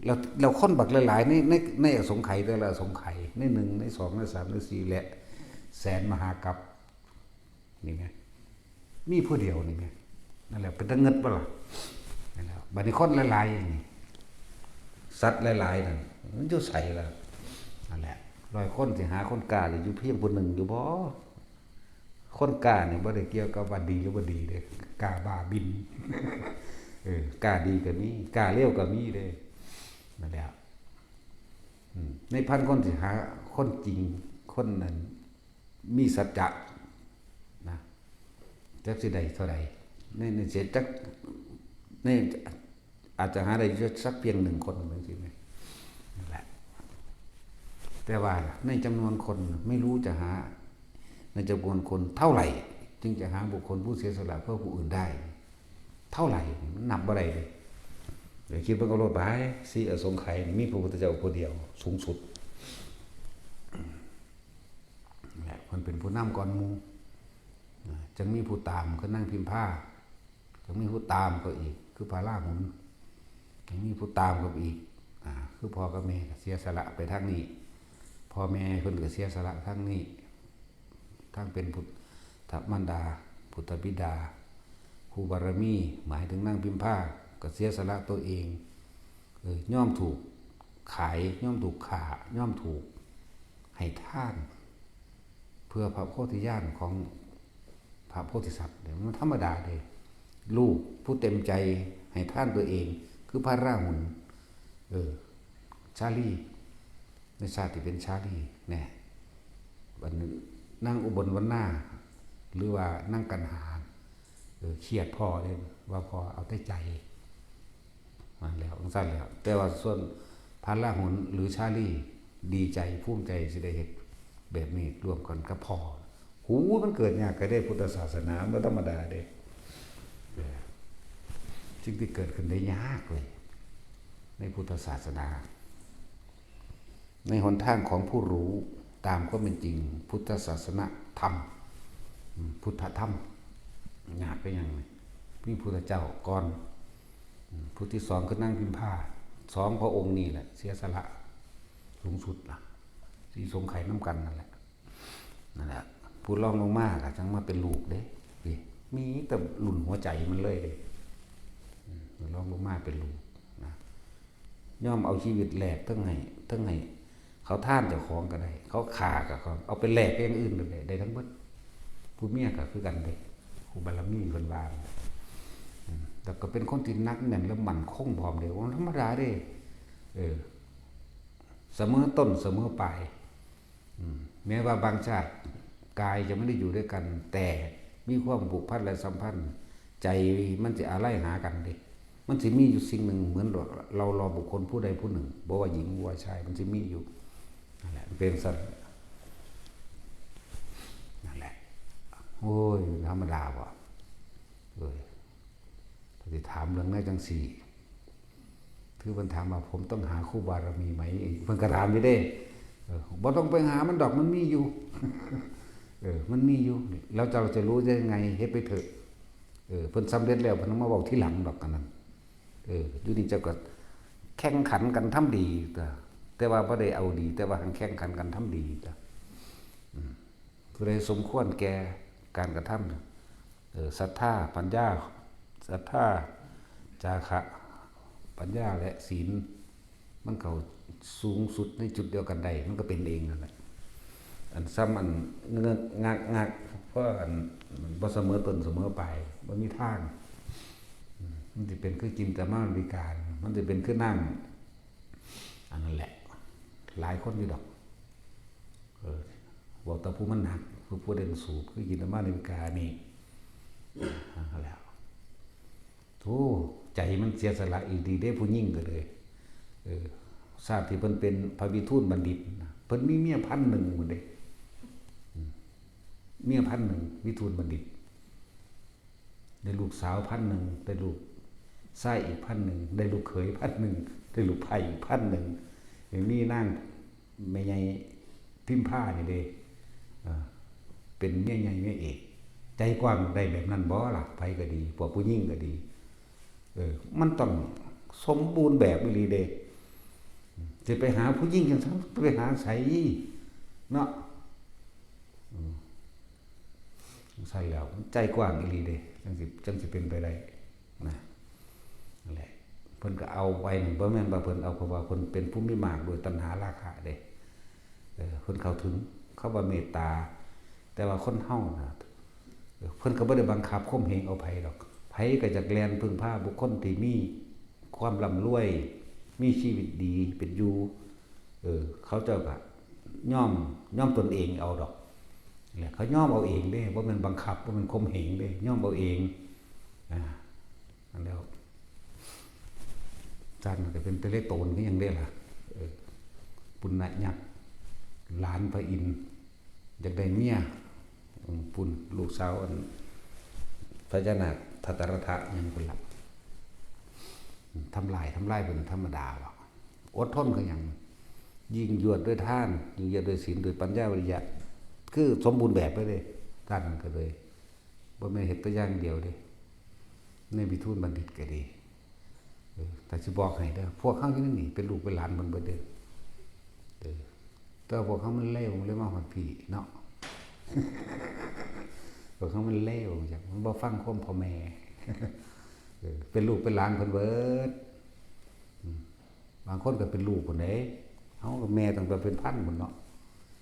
แล้ว แล้วคนบักหลายๆ ใน ใน ในอสงไขยแต่ละอสงไขย ในหนึ่ง ในสอง ในสาม ในสี่ และแสนมหากัป นี่ไง มีผู้เดียวนี่ไง นั่นแหละ เป็นตาเงิดบ่ล่ะ นั่นแหละ บัดนี้คนหลายๆอย่างนี้ สัตว์หลายๆนั่น มันอยู่ไสล่ะ นั่นแหละ ร้อยคนสิหาคนกล้าสิอยู่เพียงผู้หนึ่งอยู่บ่ คนกล้านี่บ่ได้เกี่ยวกับว่าดีหรือบ่ดีเด้ กล้าบ้าบิน เออ กล้าดีก็มี กล้าเลวก็มีเด้ นั่นแหละ อืม ในพันคนสิหาคนจริง คนนั้น มีสัจจะนะ จักสิได้เท่าใด ใน ในเสียจัก ใน อาจจะหาได้อยู่สักเพียงหนึ่งคน จังซี้แหม นั่นแหละ แต่ว่าในจำนวนคนไม่รู้จะหา ในจำนวนคนเท่าไหร่ จึงจะหาบุคคลผู้เสียสละเพื่อผู้อื่นได้ เท่าไหร่ มันนับบ่ได้เลย เดี๋ยวคิดเบิ่งเอาโลดไป สี่อสงไขยนี่มีพระพุทธเจ้าผู้เดียว สูงสุด และเพิ่นเป็นผู้นำก่อนหมู่ นะ จั่งมีผู้ตามคือนางพิมพา จั่งมีผู้ตามก็อีก คือพระราหุล จั่งมีผู้ตามก็อีก อ่า คือพ่อกับแม่ก็เสียสละไปทางนี้ พ่อแม่เพิ่นก็เสียสละทางนี้ ทั้งเป็นพุทธมารดา พุทธบิดา ครูบารมี หมายถึงนางพิมพา ก็เสียสละตัวเอง เออ ยอมถูกขาย ยอมถูกฆ่า ยอมถูกให้ทาน เพื่อพระโพธิญาณของพระโพธิสัตว์เนี่ย มันธรรมดาเด้ ลูกผู้เต็มใจให้ทานตัวเอง คือพระราหุล เออ ชาลี ในชาติที่เป็นชาลี แน่ บัดนี้นางอุบลวรรณา หรือว่านางกันหา เออ เครียดพ่อเด้ ว่าพ่อเอาแต่ใจ มาแล้ว จั่งซั้นแล้ว แต่ว่าส่วนพระราหุลหรือชาลี ดีใจ ภูมิใจสิได้เฮ็ดแบบนี้ร่วมกันกับพ่อ หู มันเกิดยากก็ได้พุทธศาสนา บ่ธรรมดาเด้ เออ สิ่งที่เกิดขึ้นได้ยากเลย ในพุทธศาสนา ในหนทางของผู้รู้ตามความเป็นจริง พุทธศาสนธรรม อืม พุทธธรรม ยากไปยังไง มีพุทธเจ้าก่อน อืม ผู้ที่สองคือนางพิมพา สองพระองค์นี่แหละ เสียสละสูงสุดล่ะ ที่สงไขยนำกันนั่นแหละ นั่นแหละ ผู้รองลงมาก็จั่งมาเป็นลูกเด้ นี่ มีแต่รุ่นหัวใจมันเลยเด้ อืม ผู้รองลงมาเป็นลูกนะ ยอมเอาชีวิตแลกทั้งให้ ทั้งให้ เขาทานเจ้าของก็ได้ เขาฆ่าก็เขา เอาไปแลกกับอย่างอื่นก็ได้ ได้ทั้งหมด ผู้เมียก็คือกันเด้ ผู้บารมีเพิ่นว่า อืม แล้วก็เป็นคนที่หนักแน่นและมั่นคงพร้อมเด้ บ่ธรรมดาเด้ เออ เสมอต้นเสมอปลาย อืม แม้ว่าบางชาติกายจะไม่ได้อยู่ด้วยกัน แต่มีความผูกพันและสัมพันธ์ ใจมันจะอาลัยหากันเด้ มันสิมีอยู่สิ่งหนึ่ง เหมือนเรารอบุคคลผู้ใดผู้หนึ่ง บ่ว่าหญิงบ่ว่าชาย มันสิมีอยู่ นั่นแหละ มันเป็นซั่น นั่นแหละ โอ้ย ธรรมดาบ่ เอ้ย ถ้าสิถามเรื่องแนวจั่งซี้ คือเพิ่นถามว่า "ผมต้องหาคู่บารมีไหม?" เพิ่นก็ถามอยู่เด้ เออ "บ่ต้องไปหามันดอก มันมีอยู่" เออ "มันมีอยู่ แล้วเจ้าจะรู้ได้ยังไง เฮ็ดไปเถอะ" เออ เพิ่นสำเร็จแล้ว เพิ่นมาเว้าทีหลังดอกอันนั้น เออ อยู่นี่เจ้าก็แข่งขันกันทำดีตัว แต่ว่าบ่ได้เอาดี แต่ว่าหั้นแข่งขันกันทำดีตัว อืม ผู้ใดสมควรแก่การกระทำ เออ ศรัทธา ปัญญา ศรัทธา จาคะ ปัญญา และศีล มันเข้าสูงสุดในจุดเดียวกันได้ มันก็เป็นเองนั่นแหละ อันซ้ำอันเงือกงักงัก เพราะอันบ่เสมอต้นเสมอปลาย บ่มีทาง อืม มันสิเป็นคือจินตมานวิการ มันสิเป็นคือน้ำ อันนั้นแหละ หลายคนอยู่ดอก เออ บอกแต่ผู้มันหนัก คือผู้เด่นสูบ คือจินตมานวิการนี่ นั่นแหละ โธ่ ใจมันเสียสละอีหลีเด้ ผู้หญิงก็เลย เออ ชาติที่เพิ่นเป็นพระวิทูลบัณฑิตนะ เพิ่นมีเมียพันหนึ่งหมดเด้ อืม เมียพันหนึ่ง วิทูลบัณฑิต ได้ลูกสาวพันหนึ่ง ได้ลูกชายอีกพันหนึ่ง ได้ลูกเขยพันหนึ่ง ได้ลูกไพร่อีกพันหนึ่ง ยังมีนางแม่ใหญ่พิมพานี่เด้ เออ เป็นเมียใหญ่เมียเอก ใจกว้างได้แบบนั้นบ่ล่ะ ไผก็ดี พวกผู้หญิงก็ดี เออ มันต้องสมบูรณ์แบบอีหลีเด้ สิไปหาผู้หญิงจั่งซั้น ไปหาไสเนาะ อืม จั่งซั้นแล้ว มันใจกว้างอีหลีเด้ จั่งสิ จั่งสิเป็นไปได้นะ นั่นแหละ เพิ่นก็เอาไว้นี่ บ่แม่นว่าเพิ่นเอา เพราะว่าเพิ่นเป็นผู้มีมากด้วยตัณหาราคะเด้ เออ เพิ่นเข้าถึง เขาว่าเมตตา แต่ว่าคนเฮาน่ะ เออ เพิ่นก็บ่ได้บังคับข่มเหงเอาไผดอก ไผก็อยากแล่นพึ่งพาบุคคลที่มีความร่ำรวย มีชีวิตดีเป็นอยู่ เออ เขาเจ้าก็ยอม ยอมตนเองเอาดอก แหละ เขายอมเอาเองเด้ บ่แม่นบังคับ บ่แม่นข่มเหงเด้ ยอมเอาเอง อ่า นั่นแล้ว จันก็เป็นตะเลโตนคือหยังเด้ล่ะ เออ ปุณณยักษ์ หลานพระอินทร์ อยากได้เมีย อืม ปุณ ลูกสาวอัน พญานาคทัตตรัตถะหยังพุ้นล่ะ ทำลาย ทำลายเป็นธรรมดาหรอก อดทนคือหยัง ยิ่งยวดด้วยทาน ยิ่งยวดด้วยศีล ด้วยปัญญาวิริยะ คือสมบูรณ์แบบไปเลย ท่านก็เลย บ่แม่นเฮ็ดแต่อย่างเดียวเด้ ในวิทูลบัณฑิตก็ดี เออ แต่สิบอกให้เด้อ พวกเฮาอยู่ในนี่เป็นลูกเป็นหลานเพิ่นเบิดเด้อ เออ แต่พวกเฮามันเลว มันเลยมาฮอดพี้เนาะ พวกเฮามันเลวจัง มันบ่ฟังความพ่อแม่ เออ เป็นลูกเป็นหลานเพิ่นเบิด อืม บางคนก็เป็นลูกพุ้นเด้ เฮาก็แม่ตั้งแต่เป็นพันพุ้นเนาะ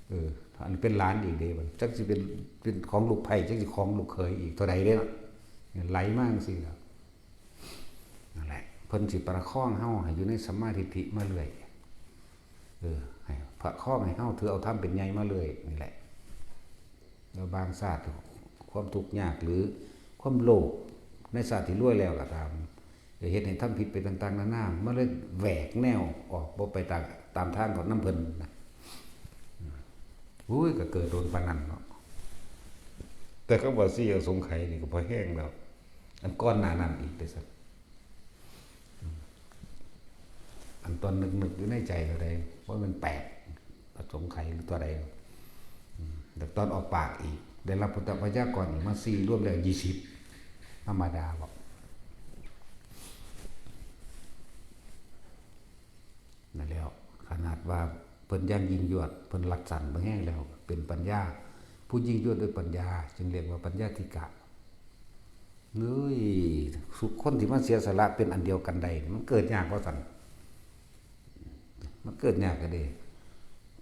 เออ อันเป็นหลานอีกเด้ บัดจักสิเป็น เป็นของลูกไผ จักสิของลูกเขยอีกเท่าใดเด้เนาะ ไหลมาจั่งซี้แหล้ว นั่นแหละ เพิ่นสิประคองเฮาให้อยู่ในสัมมาทิฏฐิมาเรื่อย เออ ให้ประคองให้เฮาถือเอาธรรมเป็นใหญ่มาเรื่อยนี่แหละ แล้วบางชาติความทุกข์ยากหรือความโลภในชาติที่รวยแล้วก็ตาม จะเฮ็ดให้ทำผิดไปต่างๆนานา มันเลยแหวกแนวออกบ่ไปตาม ตามทางของนำเพิ่นนะ อุ้ย ก็เกิดโดนปานนั้นเนาะ แต่คำว่าสี่อสงไขยนี่ก็พอแฮงแล้ว อันก่อนหน้านั้นอีกเด้อซั้น อันตอนนึกๆอยู่ในใจเท่าใด ว่ามันแปดอสงไขยหรือตัวใด อืม แต่ตอนออกปากอีก ได้รับพุทธพยากรณ์อีกมาสี่ รวมแล้วยี่สิบ ธรรมดาบ่ นั่นแล้ว ขนาดว่าเพิ่นยังยิ่งยวด เพิ่นรัดสั้นเบิ่งแฮงแล้ว เป็นปัญญา ผู้ยิ่งยวดด้วยปัญญา จึงเรียกว่าปัญญาธิกะ เฮ้ย สุคนที่มาเสียสละเป็นอันเดียวกันได้ มันเกิดยากว่าซั่น มันเกิดยากก็เด้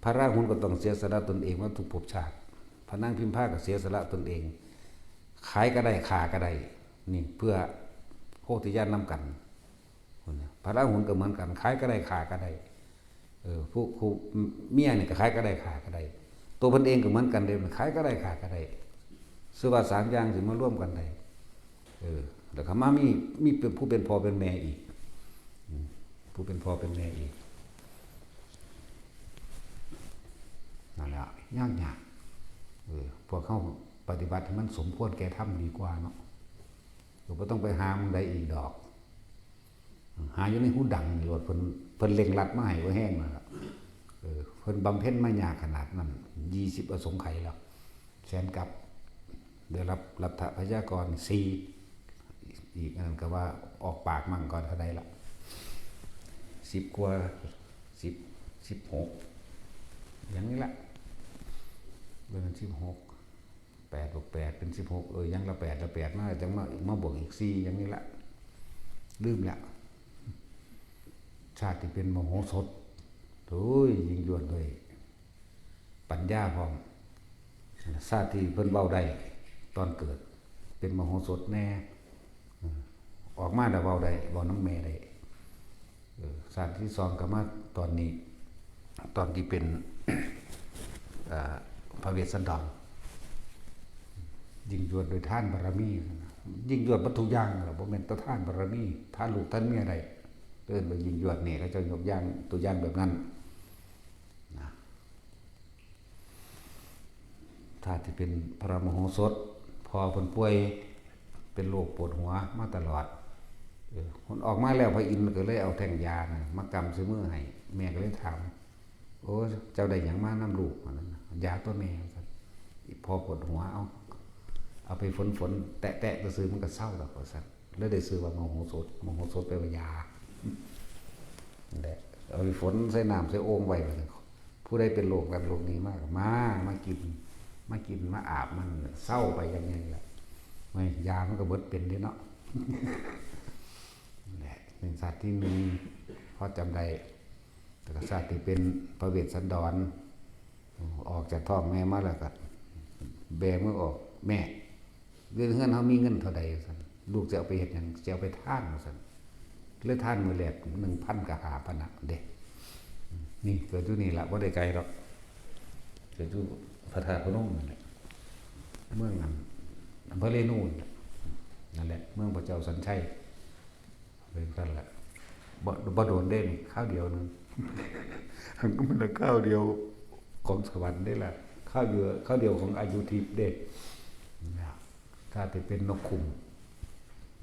พระราหุลก็ต้องเสียสละตนเองมาทุกภพชาติ พระนางพิมพาก็เสียสละตนเอง ขายก็ได้ ฆ่าก็ได้ นี่เพื่อโพธิญาณนำกัน พระราหุลก็เหมือนกัน ขายก็ได้ ฆ่าก็ได้ เออ ผู้ ผู้เมียนี่ก็ขายก็ได้ ฆ่าก็ได้ ตัวเพิ่นเองก็เหมือนกันเด้ ขายก็ได้ ฆ่าก็ได้ ชื่อว่าสามอย่างสิมารวมกันได้ เออ แล้วก็มามี มีเป็นผู้เป็นพ่อเป็นแม่อีก อืม ผู้เป็นพ่อเป็นแม่อีก นั่นแหละ ยากยาก เออ พวกเฮาปฏิบัติให้มันสมควรแก่ธรรมดีกว่าเนาะ ก็บ่ต้องไปหาหม่องใดอีกดอก หาอยู่ในหูดังนี่โลด เพิ่น เพิ่นเร่งรัดมาให้บ่แฮงนั่นล่ะ เออ เพิ่นบำเพ็ญมายากขนาดนั้น ยี่สิบอสงไขยแล้ว แสนกัป ได้รับรัฐพยากรสี่ อีกอันนั้นก็ว่าออกปากมั่งก่อนเท่าใดล่ะ สิบกว่า สิบ สิบหก อย่างนี้ละ เบิ่งสิบหก แปดบวกแปดเป็นสิบหก เออ ยังละแปด ละแปดมา จังมา มาบวกอีกสี่ อย่างนี้ละ ลืมละ ชาติที่เป็นมโหสถ โอ้ย ยิ่งยวดด้วย ปัญญาพร้อม ชาติที่เพิ่นเว้าได้ ตอนเกิด เป็นมโหสถแน่ อืม ออกมาแล้วเว้าได้ เว้านำแม่ได้ เออ ชาติที่สองก็มาตอนนี้ ตอนที่เป็น เอ่อ พระเวสสันดร ยิ่งยวดด้วยทานบารมี ยิ่งยวดเบิดทุกอย่างล่ะ บ่แม่นแต่ทานบารมี ทานลูกทานเมียได้ เอิ้นว่ายิ่งยวดนี่ เขาเจ้ายกอย่าง ตัวอย่างแบบนั้น นะ ถ้าที่เป็นพระมโหสถ พ่อเพิ่นป่วย เป็นโรคปวดหัวมาตลอด เออ เพิ่นออกมาแล้ว พระอินทร์ก็เลยเอาแท่งยาน่ะมากำใส่มือให้ แม่ก็เลยถาม โอ้ เจ้าได้หยังมานำลูก ว่าซั่น ยาตัวแม่ ว่าซั่น พ่อปวดหัว เอา เอาไปฝนๆ แตะๆ ซื่อๆ มันก็เซาดอก ว่าซั่น เลยได้ชื่อว่ามโหสถ มโหสถแปลว่ายา นั่นแหละ เอาไปฝนใส่น้ำใส่โอ่งไว้ ว่าซั่น ผู้ใดเป็นโรคนั้นโรคนี้มาก็มา มากิน มากิน มาอาบมัน เซาไปอย่างนี้แหละ ไม่ ยามันก็เบิดเป็นเด้เนาะ นั่นแหละ เป็นชาติที่หนึ่ง พอจำได้ แล้วก็ชาติที่เป็นพระเวสสันดร ออกจากท้องแม่มาแล้วก็แบมือออก "แม่ เงินเฮือนเฮามีเงินเท่าใด" ว่าซั่น "ลูกสิเอาไปเฮ็ดหยัง?" "สิเอาไปทาน" ว่าซั่น เลยทานมื้อแรก หนึ่งพัน กับห้าพัน น่ะเด้ นี่เกิดอยู่นี่ล่ะ บ่ได้ไกลดอก เกิดอยู่พระธาตุพนมนั่นแหละ เมืองอัน อำเภอเรนูนั่นแหละ นั่นแหละ เมืองพระเจ้าสัญชัย เป็นซั่นแหละ บ่ บ่โดนเด้นี่ คราวเดียวหนึ่ง มันคราวเดียวของสวรรค์เด้ล่ะ คราวเดียว คราวเดียวของอายุทิพย์เด้ นะ ถ้าจะเป็นนกขุม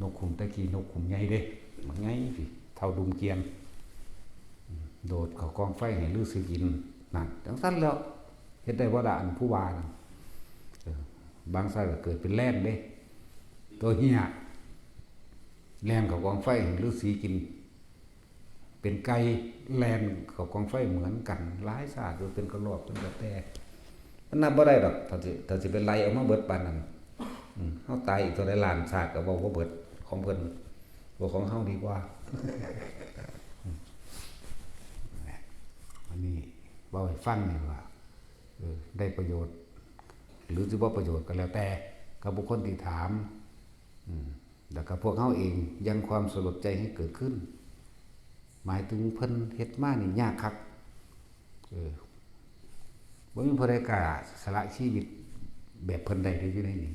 นกขุมตะกี้นกขุมใหญ่เด้ มันใหญ่สิ เฒ่าดุมเกวียน โดดเข้ากองไฟให้ฤๅษีกิน นั่นจั่งซั้นแหล้ว เฮ็ดได้บ่ล่ะ อันผู้ว่านั่น เออ บางชาติก็เกิดเป็นแล่นเด้ ตัวเฮีย แล่นเข้ากองไฟให้ฤๅษีกิน เป็นไก่แล่นเข้ากองไฟเหมือนกัน หลายชาติ หรือเป็นกระรอก เป็นกระแต มันนับบ่ได้ดอก ถ้าสิ ถ้าสิไปไล่เอามาเบิดปานนั้น อืม เฮาตายอีกเท่าใดล้านชาติก็เว้าบ่เบิด ของเพิ่น บ่ ของเฮาดีกว่า อันนี้เว้าให้ฟังนี่ว่า เออ ได้ประโยชน์ หรือสิบ่ประโยชน์ก็แล้วแต่ กับบุคคลที่ถาม อืม แล้วก็พวกเฮาเองยังความสลดใจให้เกิดขึ้น หมายถึงเพิ่นเฮ็ดมานี่ยากคัก เออ บ่มีผู้ใดกล้าสละชีวิตแบบเพิ่นได้เด้อยู่ในนี้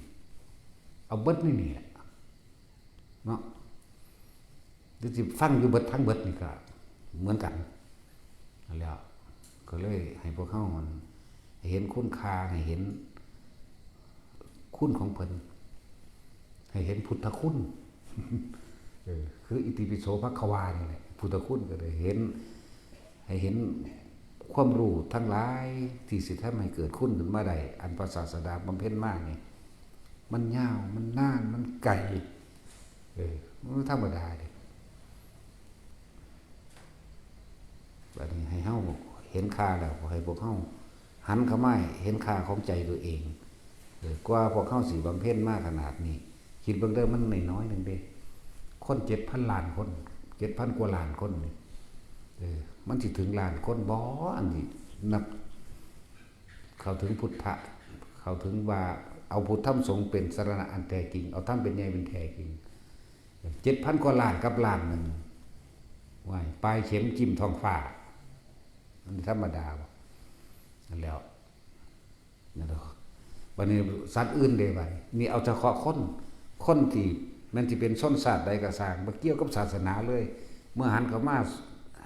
เอาเบิดในนี่แหละ เนาะ หรือสิฟังอยู่เบิดทั้งเบิดนี่ก็เหมือนกัน นั่นแหล้ว ก็เลยให้พวกเฮามันให้เห็นคุณค่า ให้เห็นคุณของเพิ่น ให้เห็นพุทธคุณ เออ คืออิติปิโสภควานี่แหละ พุทธคุณก็ได้เห็น ให้เห็นความรู้ทั้งหลายที่สิทำให้เกิดคุณขึ้นมาได้ อันพระศาสดาบำเพ็ญมานี่ มันยาว มันนาน มันไกล เออ มันบ่ธรรมดาเด้ บัดนี้ให้เฮาเห็นค่าแล้ว ขอให้พวกเฮาหันเข้ามาเห็นค่าของใจตัวเอง เออ กว่าพวกเฮาสิบำเพ็ญมาขนาดนี้ คิดเบิ่งเด้อ มันน้อยๆหนึ่งเด้ คนเจ็ดพันล้านคน เจ็ดพันกว่าล้านคนนี่ เออ มันสิถึงล้านคนบ่ อันนี้นับ เข้าถึงพุทธะ เข้าถึงว่าเอาพุทธธรรมสงฆ์เป็นสรณะอันแท้จริง เอาธรรมเป็นใหญ่เป็นแท้จริง เจ็ดพันกว่าล้านกับล้านหนึ่ง ว้าย ปลายเข็มจิ้มท้องฟ้า มันธรรมดาบ่ นั่นแหล้ว นั่นแหละ บัดนี้สัตว์อื่นเด้บัดนี้ นี่เอาเฉพาะคน คนที่แม่นสิเป็นชนชาติใดก็ซ่าง บ่เกี่ยวกับศาสนาเลย เมื่อหันเข้ามา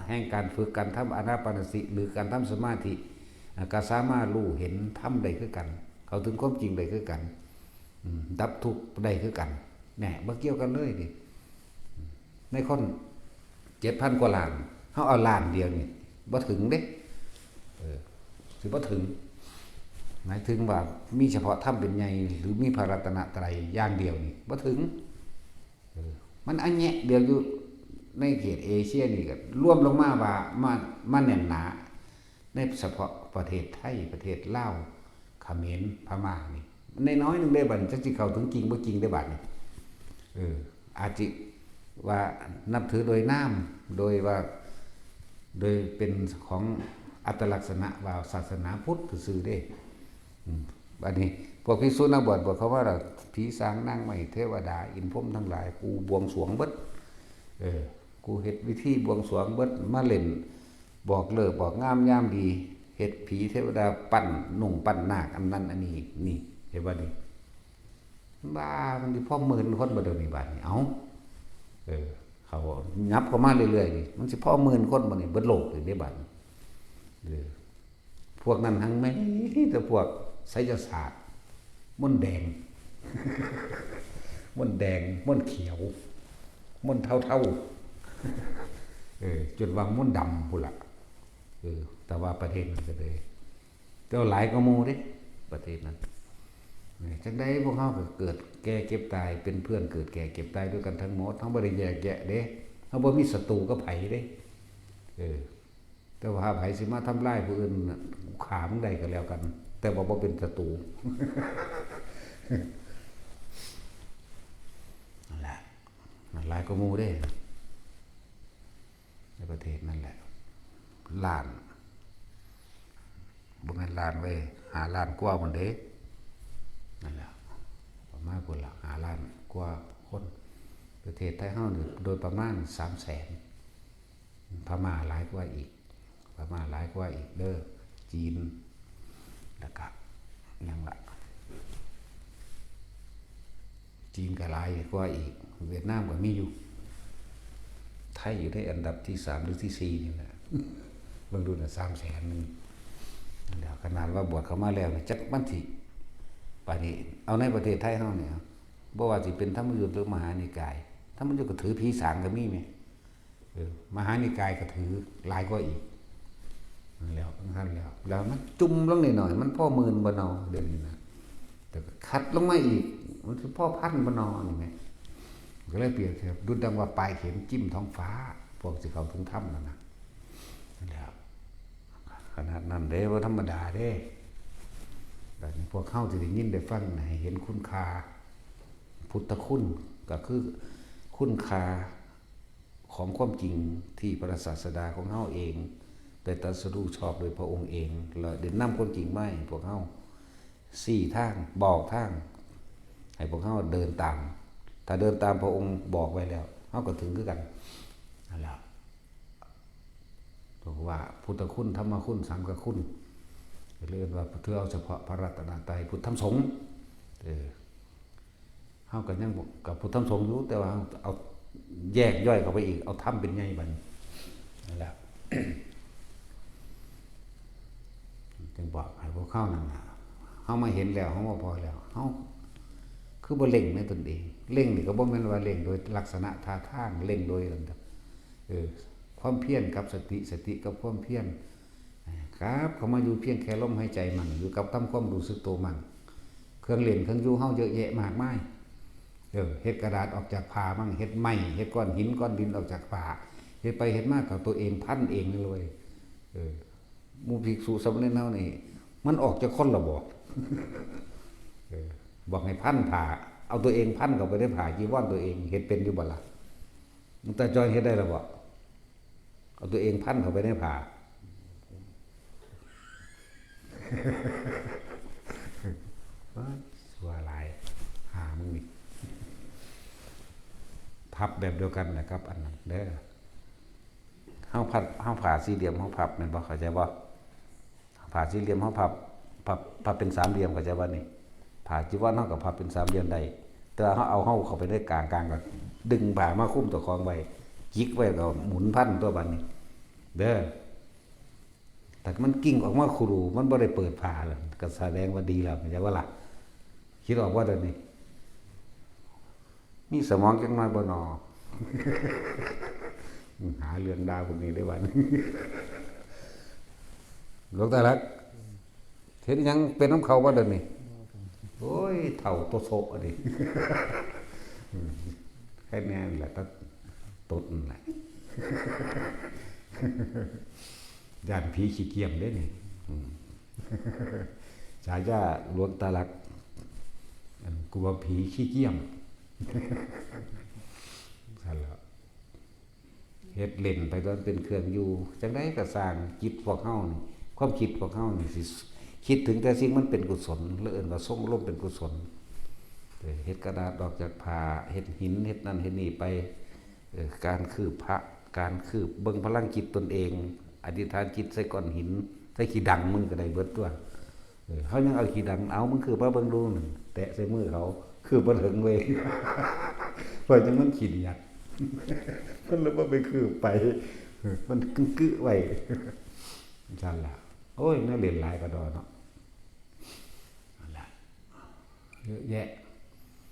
แห่งการฝึกการทำอานาปานสติ หรือการทำสมาธิ อ่า ก็สามารถรู้เห็นธรรมได้คือกัน เข้าถึงความจริงได้คือกัน อืม ดับทุกข์ได้คือกัน แน่ บ่เกี่ยวกันเลยนี่ ในคนเจ็ดพันกว่าล้าน เฮาเอาล้านเดียวนี่ บ่ถึงเด้ เออ สิบ่ถึง หมายถึงว่ามีเฉพาะธรรมเป็นใหญ่ หรือมีพระรัตนตรัยอย่างเดียวนี่ บ่ถึง เออ มันอันแยะเดียวอยู่ในเขตเอเชียนี่ก็รวมลงมาว่ามา มาแน่นหนา ในเฉพาะประเทศไทย ประเทศลาว เขมร พม่านี่ น้อยๆหนึ่งได้บัดนี้ จักสิเข้าถึงจริงบ่จริงได้บัดนี้ เออ อาจสิว่านับถือโดยนาม โดยว่า โดยเป็นของอัตลักษณะว่าศาสนาพุทธซื่อๆเด้ อืม บัดนี้พวกภิกษุนักบวชบอกเขาว่าล่ะ ผีสางนางไม้เทวดาอินทร์พรหมทั้งหลาย กูบวงสรวงเบิด เออ กูเฮ็ดวิธีบวงสรวงเบิด มาเล่น บอกฤกษ์บอกงามยามดี เฮ็ดผีเทวดาปั้นนุ่งปั้นนาคอันนั้นอันนี้ นี่ เห็นบ่นี่ บ้า มันสิพอหมื่นคนบ่เดี๋ยวนี้บัดนี้ เอ้า เออ เขายับเข้ามาเรื่อยๆนี่ มันสิพอหมื่นคนบ่นี่ เบิดโลกนี่เด้บัดนี้ เออ พวกนั้นทั้งแม่นแต่พวกไสยศาสตร์ มนต์แดง มนต์แดง มนต์เขียว มนต์เทาๆ เออ จนว่ามนต์ดำพุ้นล่ะ เออ แต่ว่าประเทศนั้นก็เลย แต่ว่าหลายกว่าหมู่เด้ ประเทศนั้น เออ จั่งใดพวกเฮาก็เกิดแก่เจ็บตาย เป็นเพื่อนเกิดแก่เจ็บตายด้วยกันทั้งหมด เฮาบ่ได้แยกแยะเด้ เฮาบ่มีศัตรูกับไผเด้ เออ แต่ว่าหากไผสิมาทำลายผู้อื่นน่ะ กูฆ่ามึงได้ก็แล้วกัน แต่ว่าบ่เป็นศัตรู นั่นแหละ นั่นหลายกว่าหมู่เด้ ในประเทศนั่นแหละ ล้าน บ่แม่นล้านเว้ย ห้าล้านกว่าพุ้นเด้ นั่นแหละ ประมาณพุ้นล่ะ ห้าล้านกว่าคน ประเทศไทยเฮานี่โดยประมาณสามแสน พม่าหลายกว่าอีก พม่าหลายกว่าอีกเด้อ จีน แล้วก็หยังล่ะ จีนก็หลายกว่าอีก เวียดนามก็มีอยู่ ไทยอยู่ในอันดับที่สามหรือที่สี่นี่แหละ เบิ่งดูน่ะ สามแสนหนึ่ง แล้วขนาดว่าบวชเข้ามาแล้วนี่ จักมันสิ ป่านนี้ เอาในประเทศไทยเฮาเนี่ย บ่ว่าสิเป็นธรรมยุทธ์หรือมหานิกาย ธรรมยุทธ์ก็ถือผีสางก็มีแหม เออ มหานิกายก็ถือหลายกว่าอีก นั่นแล้วนั่นแล้ว แล้วมันจุ่มลงนิดหน่อย มันพอหมื่นบ่เนาะ เดี๋ยวนี้นะ แต่ก็ขัดลงมาอีก มันสิพอพันบ่เนาะ นี่แหม ก็เลยเปรียบเทียบ ดุจดังว่าปลายเข็มจิ้มท้องฟ้า พวกสิเข้าถึงธรรมนั่นนะ นั่นแหละ ขนาดนั้นเด้บ่ธรรมดาเด้ แต่พวกเฮาสิได้ยินได้ฟัง ให้เห็นคุณค่า พุทธคุณ ก็คือคุณค่าของความจริงที่พระศาสดาของเฮาเอง ได้ตรัสรู้ชอบโดยพระองค์เอง และได้นำความจริงมาให้พวกเฮา ชี้ทาง บอกทาง ให้พวกเฮาเดินตาม ถ้าเดินตามพระองค์บอกไว้แล้ว เฮาก็ถึงคือกัน นั่นแหละ บอกว่าพุทธคุณ ธรรมคุณ สังฆคุณ เรียกว่าถือเอาเฉพาะพระรัตนตรัย พุทธธรรมสงฆ์ เออ เฮาก็ยังบอกกับพุทธธรรมสงฆ์อยู่ แต่ว่าเอาแยกย่อยเข้าไปอีก เอาธรรมเป็นใหญ่บัดนี้ นั่นแหละ จึงบอกให้พวกเฮานั่นน่ะ เฮามาเห็นแล้ว เฮามาพอแล้ว เฮาคือบ่เร่งในตนเอง เร่งนี่ก็บ่แม่นว่าเร่งโดยลักษณะท่าทาง เร่งโดย เออ ความเพียรกับสติ สติกับความเพียร ครับ เข้ามาอยู่เพียงแค่ลมหายใจมั่ง อยู่กับทำความรู้สึกตัวมั่ง เครื่องเล่นเครื่องอยู่เฮาเยอะแยะมากมาย เออ เฮ็ดกระดาษออกจากผ้ามั่ง เฮ็ดไม้ เฮ็ดก้อนหินก้อนดินออกจากผ้า เฮ็ดไปเฮ็ดมาก็ตัวเองพันเองเลย เออ หมู่ภิกษุสามเณรเฮานี่ มันออกจากคนละบอก เออ บอกให้พันผ้า เอาตัวเองพันเข้าไปในผ้าจีวรตัวเอง เฮ็ดเป็นอยู่บ่ล่ะ? หลวงตาจอยเฮ็ดได้แล้วบ่? เอาตัวเองพันเข้าไปในผ้า ว่าหลาย หามึงนี่ พับแบบเดียวกันนะครับ อันนั้นเด้อ เฮาพับ เฮาผ้าสี่เหลี่ยม เฮาพับ แม่นบ่? เข้าใจบ่? ผ้าสี่เหลี่ยม เฮาพับ พับ พับเป็นสามเหลี่ยม เข้าใจบ่นี่? ผ้าจีวรเฮาก็พับเป็นสามเหลี่ยมได้ แต่ว่าเฮาเอาเฮาเข้าไปในกลาง กลางก็ดึงผ้ามาคลุมเจ้าของไว้ จิกไว้ ก็หมุนพันตัวบัดนี้ เด้อ แต่มันกิ่งออกมาคูรู มันบ่ได้เปิดผ้าเลย ก็แสดงว่าดีแล้ว เข้าใจบ่ล่ะ? คิดออกบ่เดี๋ยวนี้? มีสมองจักหน่อยบ่หนอ? หาเรื่องด่าพวกนี้ได้วัน หลวงตาลัก เฮ็ดหยังเป็นนำเขาบ่เดี๋ยวนี้? โอ้ย เฒ่าโตโซะอันนี้ แค่นี้แหละ ตดนั่นแหละ ย่านผีขี้เกียจเด้นี่ อืม ฉายาหลวงตาลัก อันกลัวผีขี้เกียจ นั่นแหละ เฮ็ดเล่นไปตอนเป็นเครื่องอยู่ จั่งใดก็ซ่าง จิตพวกเฮานี่ ความคิดพวกเฮานี่สิคิดถึงแต่สิ่งมันเป็นกุศล และเอิ้นว่าทรงอารมณ์เป็นกุศล เออ เฮ็ดกระดาษออกจากผ้า เฮ็ดหิน เฮ็ดนั่นเฮ็ดนี่ไป เออ การคืบพระ การคืบเบิ่งพลังจิตตนเอง อธิษฐานจิตใส่ก้อนหิน ใส่ขี้ดังมึงก็ได้เบิดตัว เออ เขายังเอาขี้ดัง เอา มึงคืบมาเบิ่งดูนั่น แตะใส่มือเขา คืบบ่ถึงเว้ย เพราะจั่งมันขี้เดียด มันเลยบ่ไปคืบไป มันกึกๆไว้ ซั่นล่ะ โอ้ย แนวเล่นหลายกะดอเนาะ นั่นล่ะ เยอะแยะ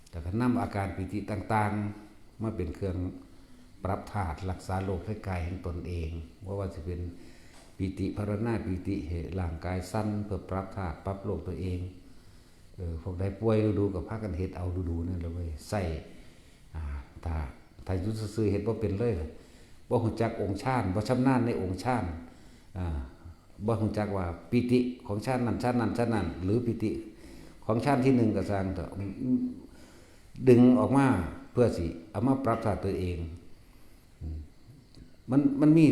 แต่ก็นำอาการปีติต่างๆ มาเป็นเครื่องปรับธาตุรักษาโรคให้กายแห่งตนเอง บ่ว่าสิเป็นปีติภาวนา ปีติให้ร่างกายสั่น เพื่อปรับธาตุปรับโรคตัวเอง เออ พวกใดป่วยดูๆ ก็พากันเฮ็ดเอาดูๆ นั่นแหละเว้ย ใส่ อ่า ถ้า ถ้าอยู่ซื่อๆ เฮ็ดบ่เป็นเลย บ่ฮู้จักองค์ฌาน บ่ชำนาญในองค์ฌาน อ่า บ่ฮู้จักว่าปีติของฌานนั้น ฌานนั้น ฌานนั้น หรือปีติของฌานที่หนึ่งก็ซ่างเถาะ ดึงออกมาเพื่อสิเอามาปรับธาตุตัวเอง อืม มัน มันมี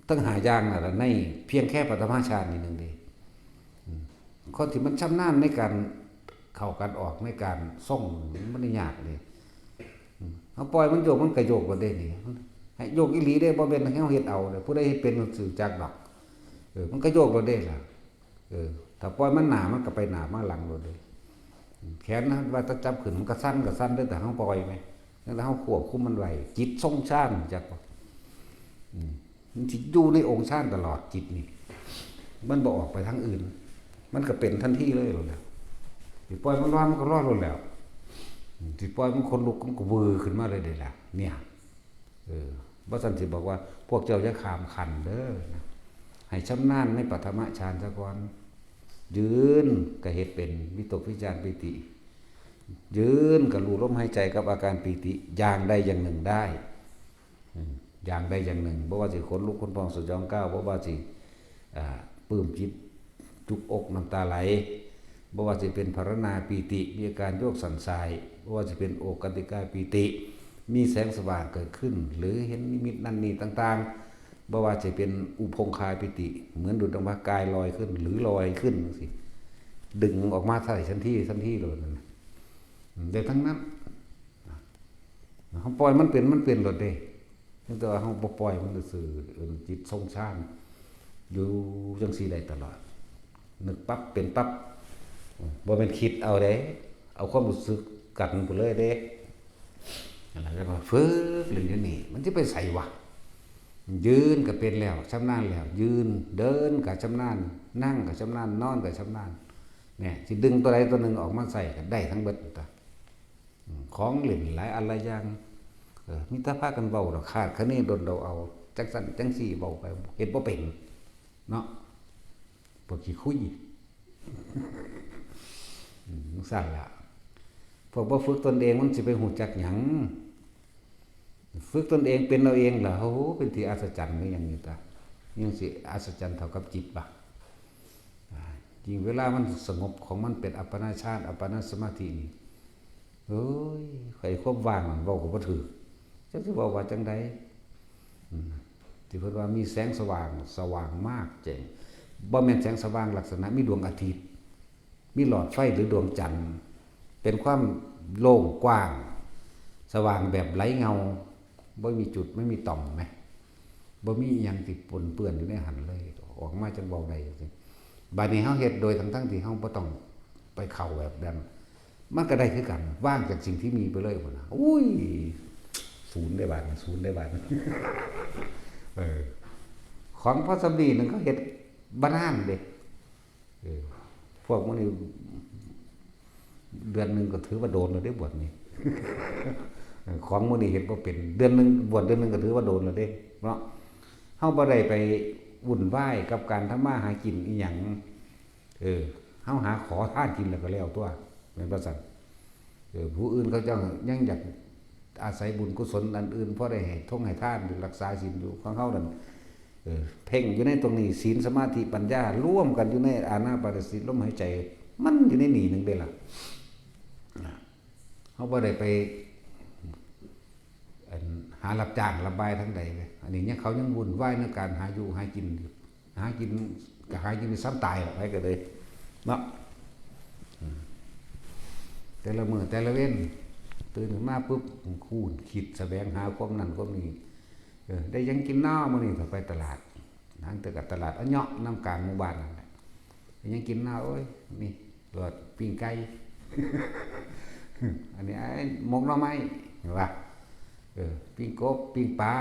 ตั้งห้าอย่างนั่นล่ะ ในเพียงแค่ปฐมฌานนี่หนึ่งเด้ อืม คนที่มันชำนาญในการเข้าการออก ในการทรง มันบ่ได้ยากเด้ อืม เฮาปล่อยมันโยก มันก็โยกโลดเด้นี่ ให้โยกอีหลีเด้ บ่แม่นเฮาเฮ็ดเอาเด้ ผู้ใดเฮ็ดเป็นก็สิรู้จักดอก เออ มันก็โยกโลดเด้ล่ะ เออ ถ้าปล่อยมันหน้า มันก็ไปหน้ามาหลังโลดเด้ แขนนะ ว่าจะจับขึ้น มันก็สั่น ก็สั่นเด้ แต่เฮาปล่อยไหม แต่เฮาควบคุมมันไว้ จิตทรงฌาน จักบ่ อืม มันสิอยู่ในองค์ฌานตลอด จิตนี่ มันบ่ออกไปทางอื่น มันก็เป็นทันทีเลยโลดแหละ สิปล่อยมันลอย มันก็ลอยโลดแล้ว อืม สิปล่อยมันขนลุก มันก็วือขึ้นมาเลยเด้ล่ะ เนี่ย เออ บ่ซั่นสิบอกว่า พวกเจ้าอย่าข้ามขั้นเด้อนะ ให้ชำนาญในปฐมฌานซะก่อน ยืนก็เฮ็ดเป็นวิตกวิจารปีติ ยืนก็รู้ลมหายใจกับอาการปีติอย่างใดอย่างหนึ่งได้ อืม อย่างใดอย่างหนึ่ง บ่ว่าสิขนลุกขนพองสยองก้าว บ่ว่าสิ อ่า ปลื้มจิต จุกอกน้ำตาไหล บ่ว่าสิเป็นภาวนาปีติ มีอาการโยกสั่นสาย บ่ว่าสิเป็นโอฆคติกาปีติ มีแสงสว่างเกิดขึ้น หรือเห็นนิมิตนั่นนี่ต่างๆ บ่ว่าสิเป็นอุพงคาปีติ เหมือนดุจดังว่ากายลอยขึ้น หรือลอยขึ้นจังซี้ ดึงออกมาใส่ทันที ทันทีเลยนั่นน่ะ อืม ได้ทั้งนั้น เฮาปล่อยมันเป็น มันเป็นโลดเด้ เพียงแต่ว่าเฮาบ่ปล่อยมันซื่อๆ เออ จิตทรงฌาน อยู่จังซี่ได้ตลอด นึกปั๊บเป็นปั๊บ บ่แม่นคิดเอาเด้ เอาความรู้สึกกันพู้นเลยเด้ นั่นล่ะ แล้วก็ฝึกเล่นอยู่นี่ มันสิไปไสวะ ยืนก็เป็นแล้ว ชำนาญแล้ว ยืน เดินก็ชำนาญ นั่งก็ชำนาญ นอนก็ชำนาญ เนี่ย สิดึงตัวใดตัวหนึ่งออกมาใส่ก็ได้ทั้งเบิดตั๊ว อืม ของเล่นหลายอันหลายอย่าง เออ มีแต่พากันเว้าดอก คาดคะเนดนเดาเอา จังซั่นจังซี่เว้าไป เฮ็ดบ่เป็น เนาะ พวกขี้คุย อืม จังซั่นล่ะ พวกบ่ฝึกตนเองมันสิไปฮู้จักหยัง ฝึกตนเองเป็นเอาเองล่ะ โอ้โห เป็นที่อัศจรรย์คือหยังนี่ตา ยังสิอัศจรรย์เท่ากับจิตบ่ อ่า ยิ่งเวลามันสงบของมันเป็นอัปปนาฌาน อัปปนาสมาธินี่ เอ้ย ไอ้ความว่างนั่นเว้าก็บ่ถืก จักสิเว้าว่าจั่งใด อืม ที่เพิ่นว่ามีแสงสว่าง สว่างมากแจ้ง บ่แม่นแสงสว่างลักษณะมีดวงอาทิตย์ มีหลอดไฟหรือดวงจันทร์ เป็นความโล่งกว้าง สว่างแบบไร้เงา บ่มีจุด บ่มีต่อมแหม บ่มีอิหยังที่ปนเปื้อนอยู่ในหั้นเลย ออกมาจั่งเว้าได้จั่งซี้ บัดนี้เฮาเฮ็ดโดยทั้งๆที่เฮาบ่ต้องไปเข้าแบบนั้น มันก็ได้คือกัน ว่างจากสิ่งที่มีไปเลยพุ้นน่ะ อุ้ย ศูนย์ได้บาดนี้ ศูนย์ได้บาดนี้ เออ ของพอส่ำนี้หนึ่งเขาเฮ็ดบ่นานเด้ เออ พวกหมู่นี้ เดือนหนึ่งก็ถือว่าโดนแล้วเด้ บวชนี่ เออ ของหมู่นี้เฮ็ดบ่เป็น เดือนหนึ่ง บวชเดือนหนึ่งก็ถือว่าโดนแล้วเด้ เนาะ เฮาบ่ได้ไปวุ่นวายกับการทำมาหากินอิหยัง เออ เฮาหาขอทานกินแล้วก็แล้วตั๊ว แม่นบ่ซั่น เออ ผู้อื่นเขาเจ้ายังอยากอาศัยบุญกุศลอันอื่น พอได้ให้ทงให้ทานอยู่ รักษาศีลอยู่ ของเฮานั่น เออ เพ่งอยู่ในตรงนี้ ศีล สมาธิ ปัญญา รวมกันอยู่ในอานาปานสติ ลมหายใจ มันอยู่ในนี่หนึ่งเด้ล่ะ นะ เฮาบ่ได้ไป อัน หารับจ้างรับบายทางใดเลย อันนี้ยัง เขายังวุ่นวายในการหาอยู่หากินอยู่ หากินก็หากินไปซ้ำตายล่ะ ไผก็เลย เนาะ อืม แต่ละมื้อแต่ละเว็น ตื่นขึ้นมาปุ๊บ คูน คิดแสวงหาความนั่นความนี่ เออ ได้หยังกินน้อมื้อนี้ ก็ไปตลาด หลังจากตลาดอะเนาะ นำกลางหมู่บ้านนั่นแหละ ได้หยังกินน้อ โอ้ย นี่ โลด ปิ้งไก่ อันนี้ ไอ้ หมกหน่อไม้ เห็นปะ เออ ปิ้งกบ ปิ้งปลา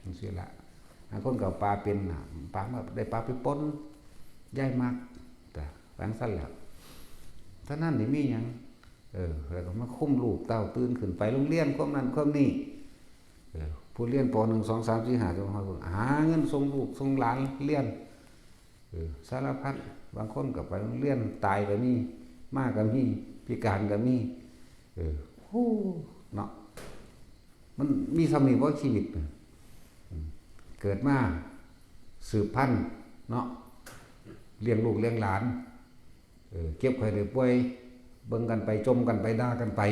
จังซี้ล่ะ บางคนก็เอาปลาเป็นน่ะ ปลามา ได้ปลาไปป่น ยายมัก แต่หลังซั่นแหละ เท่านั้นนี่มีหยัง เออ แล้วก็มาคุมลูกเต้า ตื่นขึ้นไปโรงเรียน ความนั้นความนี้ เออ ผู้เรียน ป.หนึ่ง สอง สาม สี่ ห้า จนฮอด หาเงินส่งลูกส่งหลานเรียน เออ สารพัด บางคนก็ไปโรงเรียน ตายก็มี มาก็มี พิการก็มี เออ ฮู้ เนาะ มันมีส่ำนี้บ่ชีวิตน่ะ อืม เกิดมา สืบพันธุ์ เนาะ เลี้ยงลูกเลี้ยงหลาน เออ เจ็บไข้ได้ป่วย เบิ่งกันไป จ่มกันไป ด่ากันไป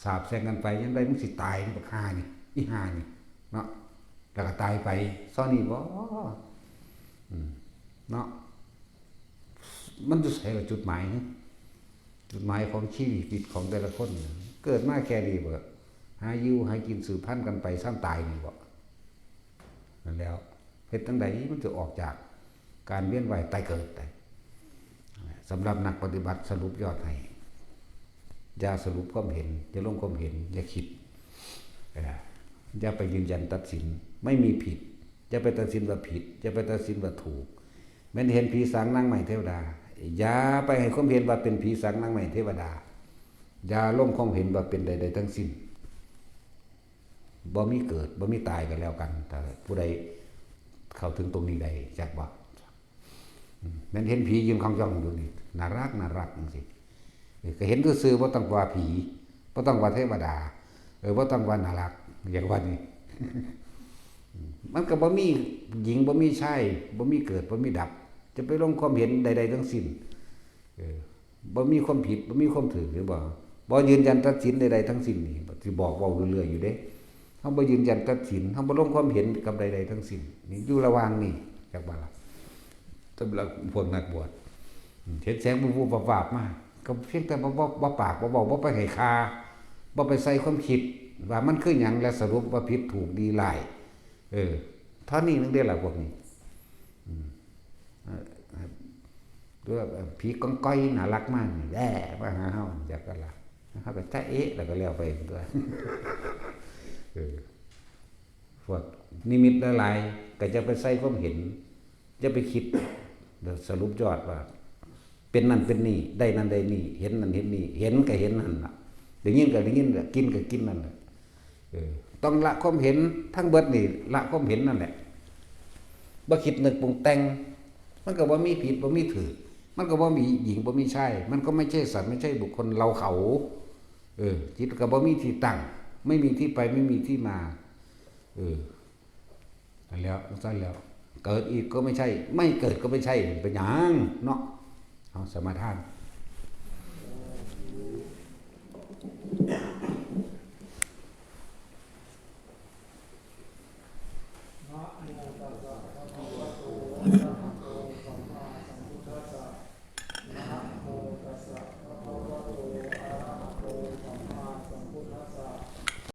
สาปแช่งกันไป ยามใดมึงสิตาย นี่บักห่านี่ อีห่านี่ เนาะ แล้วก็ตายไป ซ้อนี่บ่ อืม เนาะ มันอยู่ไสล่ะจุดหมาย จุดหมายของชีวิตของแต่ละคนน่ะ เกิดมาแค่นี้บ่ หาอยู่หากินสืบพันธุ์กันไป ซ้ำตายนี่บ่ นั่นแหล้ว เฮ็ดจั่งใดมันจะออกจากการเวียนว่ายตายเกิดได้ สำหรับนักปฏิบัติสรุปยอดให้ อย่าสรุปความเห็น อย่าลงความเห็น อย่าคิด เอ่อ อย่าไปยืนยันตัดสิน ไม่มีผิด อย่าไปตัดสินว่าผิด อย่าไปตัดสินว่าถูก แม่นเห็นผีสางนางไม้เทวดา อย่าไปให้ความเห็นว่าเป็นผีสางนางไม้เทวดา อย่าลงความเห็นว่าเป็นใดๆทั้งสิ้น บ่มีเกิด บ่มีตายกันแล้วกัน แต่ผู้ใดเข้าถึงตรงนี้ได้ จักบ่ อืม แม่นเห็นผียืนคองจ้องอยู่นี่ น่ารัก น่ารักจังซี่ เออ ก็เห็นซื่อๆ บ่ต้องว่าผี บ่ต้องว่าเทวดา เออ บ่ต้องว่าน่ารัก อย่างว่านี่ มันก็บ่มีหญิง บ่มีชาย บ่มีเกิด บ่มีดับ จะไปลงความเห็นใดๆ ทั้งสิ้น เออ บ่มีความผิด บ่มีความถูก หรือบ่ บ่ยืนยันตัดสินใดๆ ทั้งสิ้นนี่ สิบอกเว้าเรื่อยๆ อยู่เด้ เฮาบ่ยืนยันตัดสิน เฮาบ่ลงความเห็นกับใดๆ ทั้งสิ้น นี่อยู่ระหว่างนี่ จักว่าล่ะ สำหรับพวกนักบวช อืม เห็นแสงวุบๆ วาบๆ มา ก็เพียงแต่บ่ บ่ บ่ปาก บ่เว้า บ่ไปให้ค่า บ่ไปใส่ความคิด ว่ามันคือหยัง และสรุปว่าผิดถูกดีร้าย เออ เท่านี้นึงเด้อล่ะพวกนี้ อืม เอ่อ หรือว่าผีกองกอยน่ารักมากนี่แหละ มาหาเฮา จักกันล่ะ เฮาก็จะเอ๊ะ แล้วก็แล้วไปตัว เออ พวกนิมิตหลายๆ ก็จะไปใส่ความเห็น จะไปคิด แล้วสรุปยอดว่า เป็นนั่นเป็นนี่ ได้นั่นได้นี่ เห็นนั่นเห็นนี่ เห็นก็เห็นนั่นล่ะ ได้ยินก็ได้ยินล่ะ กินก็กินนั่นล่ะ เออ ต้องละความเห็นทั้งเบิดนี่ ละความเห็นนั่นแหละ บ่คิดนึกปรุงแต่ง มันก็บ่มีผิด บ่มีถูก มันก็บ่มีหญิง บ่มีชาย มันก็ไม่ใช่สัตว์ ไม่ใช่บุคคล เราเขา เออ จิตก็บ่มีที่ตั้ง ไม่มีที่ไป ไม่มีที่มา เออ นั่นแหล้ว จั่งซั้นแหล้ว เกิดอีกก็ไม่ใช่ ไม่เกิดก็ไม่ใช่ เป็นหยังเนาะ เอาสมาทาน เนาะ อันนี้ก็